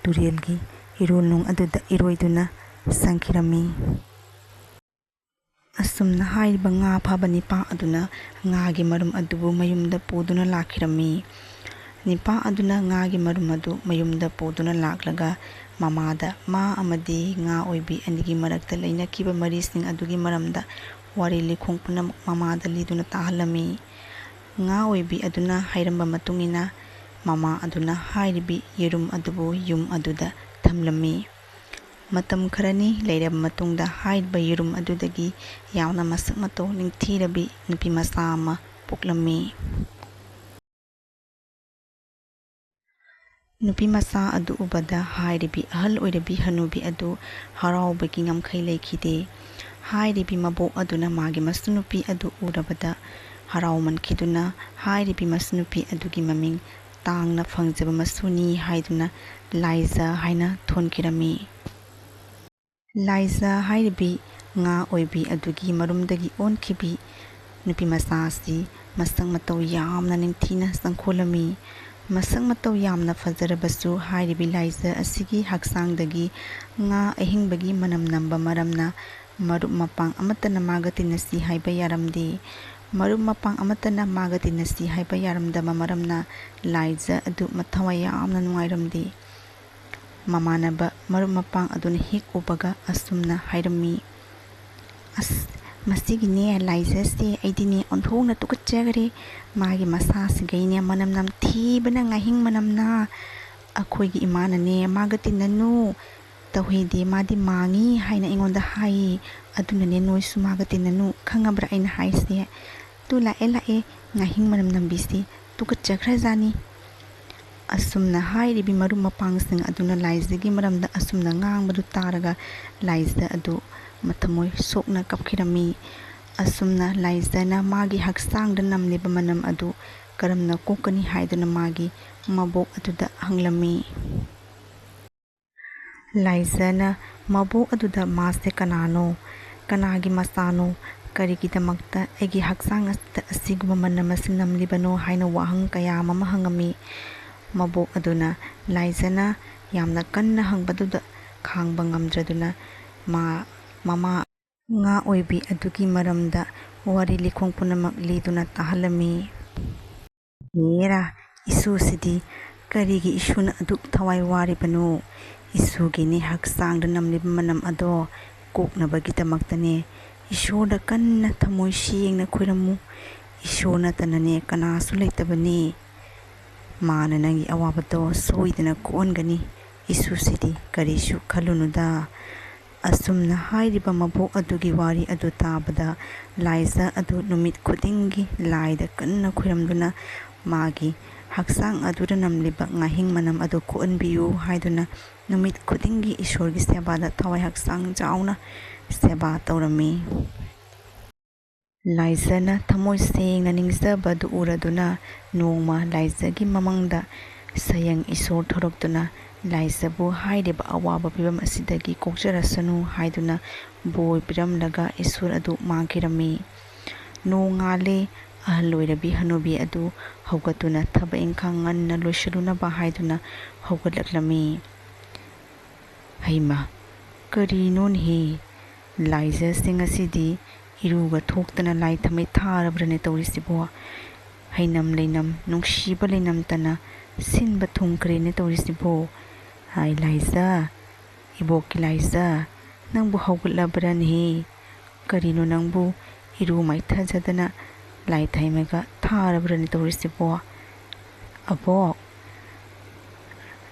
ꯇꯨꯔꯦꯜꯒꯤ ꯏꯔꯣꯜꯅꯨꯡ ꯑꯗꯨꯗ ꯏꯔꯣꯏꯗꯨꯅ ꯆꯪꯈꯤꯔꯝꯃꯤ꯫ ꯑꯁꯨꯝꯅ ꯍꯥꯏꯔꯤꯕ ꯉꯥ ꯐꯥꯕ ꯅꯤꯄꯥ ꯑꯗꯨꯅ ꯉꯥꯒꯤ ꯃꯔꯨꯝ ꯑꯗꯨꯕꯨ ꯃꯌꯨꯝꯗ ꯄꯨꯗꯨꯅ ꯂꯥꯛꯈꯤꯔꯝꯃꯤ꯫ ꯅꯤꯄꯥ ꯑꯗꯨꯅ ꯉꯥꯒꯤ ꯃꯔꯨꯝ ꯑꯗꯨ ꯃꯌꯨꯝꯗ ꯄꯨꯗꯨꯅ ꯂꯥꯛꯂꯒ ꯃꯃꯥꯗ ꯃꯥ ꯑꯃꯗꯤ ꯉꯥ ꯑꯣꯏꯕꯤ ꯑꯅꯤꯒꯤ ꯃꯔꯛꯇ ꯂꯩꯅꯈꯤꯕ ꯃꯔꯤꯁꯤꯡ ꯑꯗꯨꯒꯤ ꯃꯔꯝꯗ ꯋꯥꯔꯤ ꯂꯤꯈꯣꯡ ꯄꯨꯝꯅꯃꯛ ꯃꯃꯥꯗ ꯂꯤꯗꯨꯅ ꯇꯥꯍꯜꯂꯝꯃꯤ꯫ ꯉꯥ ꯑꯣꯏꯕꯤ ꯑꯗꯨꯅ ꯍꯥꯏꯔꯝꯕ ꯃꯇꯨꯡ ꯏꯟꯅ ꯃꯃꯥ ꯑꯗꯨꯅ ꯍꯥꯏꯔꯤꯕꯤ ꯌꯦꯔꯨꯝ ꯑꯗꯨꯕꯨ ꯌꯨꯝ ꯑꯗꯨꯗ ꯊꯝꯂꯝꯃꯤ꯫ ꯃꯇꯝ ꯈꯔꯅꯤ ꯂꯩꯔꯕ ꯃꯇꯨꯡꯗ ꯍꯥꯏꯔꯤꯕ ꯌꯦꯔꯨꯝ ꯑꯗꯨꯗꯒꯤ ꯌꯥꯝꯅ ꯃꯁꯛ ꯃꯇꯧ ꯅꯤꯡꯊꯤꯔꯕꯤ ꯅꯨꯄꯤ ꯃꯆꯥ ꯑꯃ ꯄꯣꯛꯂꯝꯃꯤ꯫ ꯅꯨꯄꯤ ꯃꯆꯥ ꯑꯗꯨ ꯎꯕꯗ ꯍꯥꯏꯔꯤꯕꯤ ꯑꯍꯜ ꯑꯣꯏꯔꯕꯤ ꯍꯅꯨꯕꯤ ꯑꯗꯨ ꯍꯔꯥꯎꯕꯒꯤ ꯉꯝꯈꯩ ꯂꯩꯈꯤꯗꯦ꯫ ꯍꯥꯏꯔꯤꯕꯤ ꯃꯕꯣꯛ ꯑꯗꯨꯅ ꯃꯥꯒꯤ ꯃꯁꯨꯅꯨꯄꯤ ꯑꯗꯨ ꯎꯔꯕꯗ ꯍꯔꯥꯎꯃꯟꯈꯤꯗꯨꯅ ꯍꯥꯏꯔꯤꯕꯤ ꯃꯁꯨꯅꯨꯄꯤ ꯑꯗꯨꯒꯤ ꯃꯃꯤꯡ ꯇꯥꯡꯅ ꯐꯪꯖꯕ ꯃꯁꯨꯅꯤ ꯍꯥꯏꯗꯨꯅ ꯂꯥꯏꯖ ꯍꯥꯏꯅ ꯊꯣꯟꯈꯤꯔꯝꯃꯤ꯫ ꯂꯥꯏꯖ ꯍꯥꯏꯔꯤꯕꯤ ꯉꯥ ꯑꯣꯏꯕꯤ ꯑꯗꯨꯒꯤ ꯃꯔꯨꯝꯗꯒꯤ ꯑꯣꯟꯈꯤꯕꯤ ꯅꯨꯄꯤ ꯃꯆꯥ ꯑꯁꯤ ꯃꯁꯛ ꯃꯇꯧ ꯌꯥꯝꯅ ꯅꯤꯡꯊꯤꯅ ꯆꯪꯈꯣꯜꯂꯝꯃꯤ꯫ ꯃꯁꯛ ꯃꯇꯧ ꯌꯥꯝꯅ ꯐꯖꯔꯕꯁꯨ ꯍꯥꯏꯔꯤꯕꯤ ꯂꯥꯏꯖ ꯑꯁꯤꯒꯤ ꯍꯛꯆꯥꯡꯗꯒꯤ ꯉꯥ ꯑꯍꯤꯡꯕꯒꯤ ꯃꯅꯝ ꯅꯝꯕ ꯃꯔꯝꯅ ꯃꯔꯨꯞ ꯃꯄꯥꯡ ꯑꯃꯠꯇꯅ ꯃꯥꯒ ꯇꯤꯟꯅꯁꯤ ꯍꯥꯏꯕ ꯌꯥꯔꯝꯗꯦ꯫ ꯃꯔꯨꯞ ꯃꯄꯥꯡ ꯑꯃꯠꯇꯅ ꯃꯥꯒ ꯇꯤꯟꯅꯁꯤ ꯍꯥꯏꯕ ꯌꯥꯔꯝꯗꯕ ꯃꯔꯝꯅ ꯂꯥꯏꯖ ꯑꯗꯨ ꯃꯊꯋꯥꯏ ꯌꯥꯝꯅ ꯅꯨꯡꯉꯥꯏꯔꯝꯗꯦ꯫ ꯃꯃꯥꯟꯅꯕ ꯃꯔꯨꯞ ꯃꯄꯥꯡ ꯑꯗꯨꯅ ꯍꯦꯛ ꯎꯕꯒ ꯑꯁꯨꯝꯅ ꯍꯥꯏꯔꯝꯃꯤ, "ꯑꯁ, ꯃꯁꯤꯒꯤꯅꯦ ꯂꯥꯏꯖꯁꯦ ꯑꯩꯗꯤꯅꯦ ꯑꯣꯟꯊꯣꯛꯅ ꯇꯨꯀꯠꯆꯈ꯭ꯔꯦ꯫ ꯃꯥꯒꯤ ꯃꯁꯥꯁꯤꯒꯩꯅꯦ ꯃꯅꯝ ꯅꯝꯊꯤꯕꯅ ꯉꯥꯍꯤꯡ ꯃꯅꯝꯅ꯫ ꯑꯩꯈꯣꯏꯒꯤ ꯏꯃꯥꯅꯅꯦ ꯃꯥꯒ ꯇꯤꯟꯅꯅꯨ, ꯇꯧꯍꯩꯗꯦ, ꯃꯥꯗꯤ ꯃꯥꯡꯉꯤ ꯍꯥꯏꯅ ꯑꯩꯉꯣꯟꯗ ꯍꯥꯏꯌꯦ꯫ ꯑꯗꯨꯅꯅꯦ ꯅꯣꯏꯁꯨ ꯃꯥꯒ ꯇꯤꯟꯅꯅꯨ, ꯈꯪꯉꯕ꯭ꯔꯥ ꯑꯩꯅ ꯍꯥꯏꯁꯦ? ꯇꯨ ꯂꯥꯛꯑꯦ, ꯂꯥꯛꯑꯦ, ꯉꯥꯍꯤꯡ ꯃꯅꯝ ꯅꯝꯕꯤꯁꯤ ꯇꯨꯀꯠꯆꯈ꯭ꯔꯖꯥꯠꯅꯤ꯫ ꯑꯁꯨꯝꯅ ꯍꯥꯏꯔꯤꯕꯤ ꯃꯔꯨꯞ ꯃꯄꯥꯡꯁꯤꯡ ꯑꯗꯨꯅ ꯂꯥꯏꯖꯒꯤ ꯃꯔꯝꯗ ꯑꯁꯨꯝꯅ ꯉꯥꯡꯕꯗꯨ ꯇꯥꯔꯒ ꯂꯥꯏꯖ ꯑꯗꯨ ꯃꯊꯃꯣꯏ ꯁꯣꯛꯅ ꯀꯞꯈꯤꯔꯝꯃꯤ꯫ ꯑꯁꯨꯝꯅ ꯂꯥꯏꯖꯅ ꯃꯥꯒꯤ ꯍꯛꯆꯥꯡꯗ ꯅꯝꯂꯤꯕ ꯃꯅꯝ ꯑꯗꯨ ꯀꯔꯝꯅ ꯀꯣꯛꯀꯅꯤ ꯍꯥꯏꯗꯨꯅ ꯃꯥꯒꯤ ꯃꯕꯣꯛ ꯑꯗꯨꯗ ꯍꯪꯂꯝꯃꯤ꯫ ꯂꯥꯏꯖꯅ ꯃꯕꯣꯛ ꯑꯗꯨꯗ ꯃꯥꯁꯦ ꯀꯅꯥꯅꯣ, ꯀꯅꯥꯒꯤ ꯃꯆꯥꯅꯣ, ꯀꯔꯤꯒꯤꯗꯃꯛꯇ ꯑꯩꯒꯤ ꯍꯛꯆꯥꯡ ꯑꯁꯤꯗ ꯑꯁꯤꯒꯨꯝꯕ ꯃꯅꯝ ꯑꯁꯤ ꯅꯝꯂꯤꯕꯅꯣ ꯍꯥꯏꯅ ꯋꯥꯍꯪ ꯀꯌꯥ ꯑꯃ ꯍꯪꯉꯝꯃꯤ꯫ ꯃꯕꯣꯛ ꯑꯗꯨꯅ ꯂꯥꯏꯖꯅ ꯌꯥꯝꯅ ꯀꯟꯅ ꯍꯪꯕꯗꯨꯗ ꯈꯥꯡꯕ ꯉꯝꯗ꯭ꯔꯗꯨꯅ ꯃꯥ, ꯃꯃꯥ ꯉꯥ ꯑꯣꯏꯕꯤ ꯑꯗꯨꯒꯤ ꯃꯔꯝꯗ ꯋꯥꯔꯤ ꯂꯤꯈꯣꯡ ꯄꯨꯝꯅꯃꯛ ꯂꯤꯗꯨꯅ ꯇꯥꯍꯜꯂꯝꯃꯤ꯫ ꯍꯦꯔꯥ, ꯏꯁꯨꯁꯤꯗꯤ ꯀꯔꯤꯒꯤ ꯏꯁꯨꯅ ꯑꯗꯨꯛ ꯊꯋꯥꯏ ꯋꯥꯔꯤꯕꯅꯣ? ꯏꯁꯨꯒꯤꯅꯦ ꯍꯛꯆꯥꯡꯗ ꯅꯝꯂꯤꯕ ꯃꯅꯝ ꯑꯗꯣ ꯀꯣꯛꯅꯕꯒꯤꯗꯃꯛꯇꯅꯦ꯫ ꯏꯁꯣꯔꯗ ꯀꯟꯅ ꯊꯃꯣꯏ ꯁꯦꯡꯅ ꯈꯣꯏꯔꯝꯃꯨ꯫ ꯏꯁꯣꯔ ꯅꯠꯇꯅꯅꯦ ꯀꯅꯥꯁꯨ ꯂꯩꯇꯕꯅꯤ꯫ ꯃꯥꯅ ꯅꯪꯒꯤ ꯑꯋꯥꯕꯗꯣ ꯁꯣꯏꯗꯅ ꯀꯣꯛꯍꯟꯒꯅꯤ꯫ ꯏꯁꯨꯁꯤꯗꯤ ꯀꯔꯤꯁꯨ ꯈꯜꯂꯨꯅꯨꯗ꯫ ꯑꯁꯨꯝꯅ ꯍꯥꯏꯔꯤꯕ ꯃꯕꯣꯛ ꯑꯗꯨꯒꯤ ꯋꯥꯔꯤ ꯑꯗꯨ ꯇꯥꯕꯗ ꯂꯥꯏꯖ ꯑꯗꯨ ꯅꯨꯃꯤꯠ ꯈꯨꯗꯤꯡꯒꯤ ꯂꯥꯏꯗ ꯀꯟꯅ ꯈꯣꯏꯔꯝꯗꯨꯅ ꯃꯥꯒꯤ ꯍꯛꯆꯥꯡ ꯑꯗꯨꯗ ꯅꯝꯂꯤꯕ ꯉꯥꯍꯤꯡ ꯃꯅꯝ ꯑꯗꯨ ꯀꯣꯛꯍꯟꯕꯤꯌꯨ ꯍꯥꯏꯗꯨꯅ ꯅꯨꯃꯤꯠ ꯈꯨꯗꯤꯡꯒꯤ ꯏꯁꯣꯔꯒꯤ ꯁꯦꯕꯥꯗ ꯊꯋꯥꯏ ꯍꯛꯆꯥꯡ ꯆꯥꯎꯅ ꯁꯦꯕꯥ ꯇꯧꯔꯝꯃꯤ꯫ ꯂꯥꯏꯖꯅ ꯊꯃꯣꯏ ꯁꯦꯡꯅ ꯅꯤꯡꯖꯕꯗꯨ ꯎꯔꯗꯨꯅ ꯅꯣꯡꯃ ꯂꯥꯏꯖꯒꯤ ꯃꯃꯥꯡꯗ ꯁꯌꯪ ꯏꯁꯣꯔ ꯊꯣꯔꯛꯇꯨꯅ ꯂꯥꯏꯖꯕꯨ ꯍꯥꯏꯔꯤꯕ ꯑꯋꯥꯕ ꯐꯤꯕꯝ ꯑꯁꯤꯗꯒꯤ ꯀꯣꯛꯆꯔꯁꯅꯨ ꯍꯥꯏꯗꯨꯅ ꯕꯣꯔ ꯄꯤꯔꯝꯂꯒ ꯏꯁꯣꯔ ꯑꯗꯨ ꯃꯥꯡꯈꯤꯔꯝꯃꯤ꯫ ꯅꯣꯡꯉꯥꯜꯂꯦ꯫ ꯑꯍꯜ ꯑꯣꯏꯔꯕꯤ ꯍꯅꯨꯕꯤ ꯑꯗꯨ ꯍꯧꯒꯠꯇꯨꯅ ꯊꯕꯛ ꯏꯪꯈꯥꯡ ꯉꯟꯅ ꯂꯣꯏꯁꯤꯜꯂꯨꯅꯕ ꯍꯥꯏꯗꯨꯅ ꯍꯧꯒꯠꯂꯛꯂꯝꯃꯤ꯫ ꯍꯩꯃꯥ, ꯀꯔꯤꯅꯣꯅꯦꯍꯦ? ꯂꯥꯏꯖꯁꯦ ꯉꯁꯤꯗꯤ ꯏꯔꯨꯒ ꯊꯣꯛꯇꯅ ꯂꯥꯏ ꯊꯥꯃꯩ ꯊꯥꯔꯕ꯭ꯔꯅꯦ ꯇꯧꯔꯤꯁꯤꯕꯣ? ꯍꯩꯅꯝ ꯂꯩꯅꯝ, ꯅꯨꯡꯁꯤꯕ ꯂꯩꯅꯝꯇꯅ ꯁꯤꯟꯕ ꯊꯨꯡꯈ꯭ꯔꯦꯅꯦ ꯇꯧꯔꯤꯁꯤꯕꯣ꯫ ꯍꯥꯏ ꯂꯥꯏꯖ, ꯏꯕꯣꯛꯀꯤ ꯂꯥꯏꯖ, ꯅꯪꯕꯨ ꯍꯧꯒꯠꯂꯕ꯭ꯔꯅꯦꯍꯦ? ꯀꯔꯤꯅꯣ ꯅꯪꯕꯨ ꯏꯔꯨ ꯃꯥꯏꯊꯖꯗꯅ ꯂꯥꯏ ꯊꯥꯃꯩꯒ ꯊꯥꯔꯕ꯭ꯔꯅꯦ ꯇꯧꯔꯤꯁꯤꯕꯣ? ꯑꯕꯣꯛ,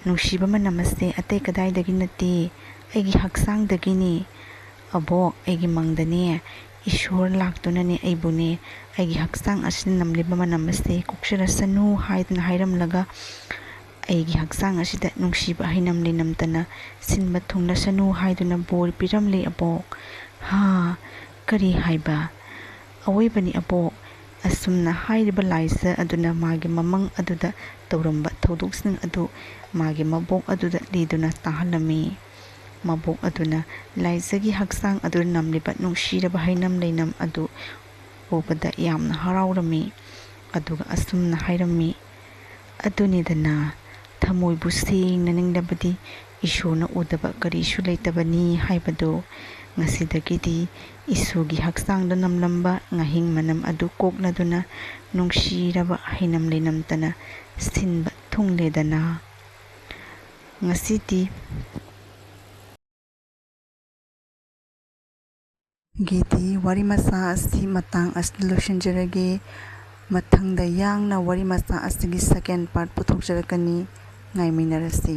ꯅꯨꯡꯁꯤꯕ ꯃꯅꯝ ꯑꯁꯦ ꯑꯇꯩ ꯀꯗꯥꯏꯗꯒꯤ ꯅꯠꯇꯦ, ꯑꯩꯒꯤ ꯍꯛꯆꯥꯡꯗꯒꯤꯅꯦ ꯑꯕꯣꯛ, ꯑꯩꯒꯤ ꯃꯪꯗꯅꯦ ꯏꯁꯣꯔ ꯂꯥꯛꯇꯨꯅꯅꯦ ꯑꯩꯕꯨꯅꯦ ꯑꯩꯒꯤ ꯍꯛꯆꯥꯡ ꯑꯁꯤꯗ ꯅꯝꯂꯤꯕ ꯃꯅꯝ ꯑꯁꯤ ꯀꯣꯛꯆꯔꯁꯅꯨ ꯍꯥꯏꯗꯨꯅ ꯍꯥꯏꯔꯝꯂꯒ ꯑꯩꯒꯤ ꯍꯛꯆꯥꯡ ꯑꯁꯤꯗ ꯅꯨꯡꯁꯤꯕ ꯍꯩꯅꯝ ꯂꯩꯅꯝꯇꯅ ꯁꯤꯟꯕ ꯊꯨꯡꯂꯁꯅꯨ ꯍꯥꯏꯗꯨꯅ ꯕꯣꯔ ꯄꯤꯔꯝꯂꯦ ꯑꯕꯣꯛ꯫ ꯍꯥ, ꯀꯔꯤ ꯍꯥꯏꯕ? ꯑꯋꯣꯏꯕꯅꯤ ꯑꯕꯣꯛ꯫ ꯑꯁꯨꯝꯅ ꯍꯥꯏꯔꯤꯕ ꯂꯥꯏꯖ ꯑꯗꯨꯅ ꯃꯥꯒꯤ ꯃꯃꯪ ꯑꯗꯨꯗ ꯇꯧꯔꯝꯕ ꯊꯧꯗꯣꯛꯁꯤꯡ ꯑꯗꯨ ꯃꯥꯒꯤ ꯃꯕꯣꯛ ꯑꯗꯨꯗ ꯂꯤꯗꯨꯅ ꯇꯥꯍꯜꯂꯝꯃꯤ꯫ ꯃꯕꯣꯛ ꯑꯗꯨꯅ ꯂꯥꯏꯖꯒꯤ ꯍꯛꯆꯥꯡ ꯑꯗꯨꯗ ꯅꯝꯂꯤꯕ ꯅꯨꯡꯁꯤꯔꯕ ꯍꯩꯅꯝ ꯂꯩꯅꯝ ꯑꯗꯨ ꯎꯕꯗ ꯌꯥꯝꯅ ꯍꯔꯥꯎꯔꯝꯃꯤ꯫ ꯑꯗꯨꯒ ꯑꯁꯨꯝꯅ ꯍꯥꯏꯔꯝꯃꯤ, "ꯑꯗꯨꯅꯤꯗꯅ, ꯊꯃꯣꯏꯕꯨ ꯁꯦꯡꯅ ꯅꯤꯡꯂꯕꯗꯤ ꯏꯁꯣꯔꯅ ꯎꯗꯕ ꯀꯔꯤꯁꯨ ꯂꯩꯇꯕꯅꯤ ꯍꯥꯏꯕꯗꯨ꯫ ꯉꯁꯤꯗꯒꯤꯗꯤ ꯏꯁꯣꯔꯒꯤ ꯍꯛꯆꯥꯡꯗ ꯅꯝꯂꯝꯕ ꯉꯥꯍꯤꯡ ꯃꯅꯝ ꯑꯗꯨ ꯀꯣꯛꯅꯗꯨꯅ ꯅꯨꯡꯁꯤꯔꯕ ꯍꯩꯅꯝ ꯂꯩꯅꯝꯇꯅ ꯁꯤꯟꯕ ꯊꯨꯡꯂꯦꯗꯅ꯫ ꯉꯁꯤꯗꯤ ꯒꯤꯗꯤ ꯋꯥꯔꯤ ꯃꯆꯥ ꯑꯁꯤ ꯃꯇꯥꯡ ꯑꯁꯤꯗ ꯂꯣꯏꯁꯤꯟꯖꯔꯒꯦ꯫ ꯃꯊꯪꯗ ꯌꯥꯡꯅ ꯋꯥꯔꯤ ꯃꯆꯥ ꯑꯁꯤꯒꯤ second part ꯄꯨꯊꯣꯛꯆꯔꯛꯀꯅꯤ꯫ ꯉꯥꯏꯃꯤꯟꯅꯔꯁꯤ꯫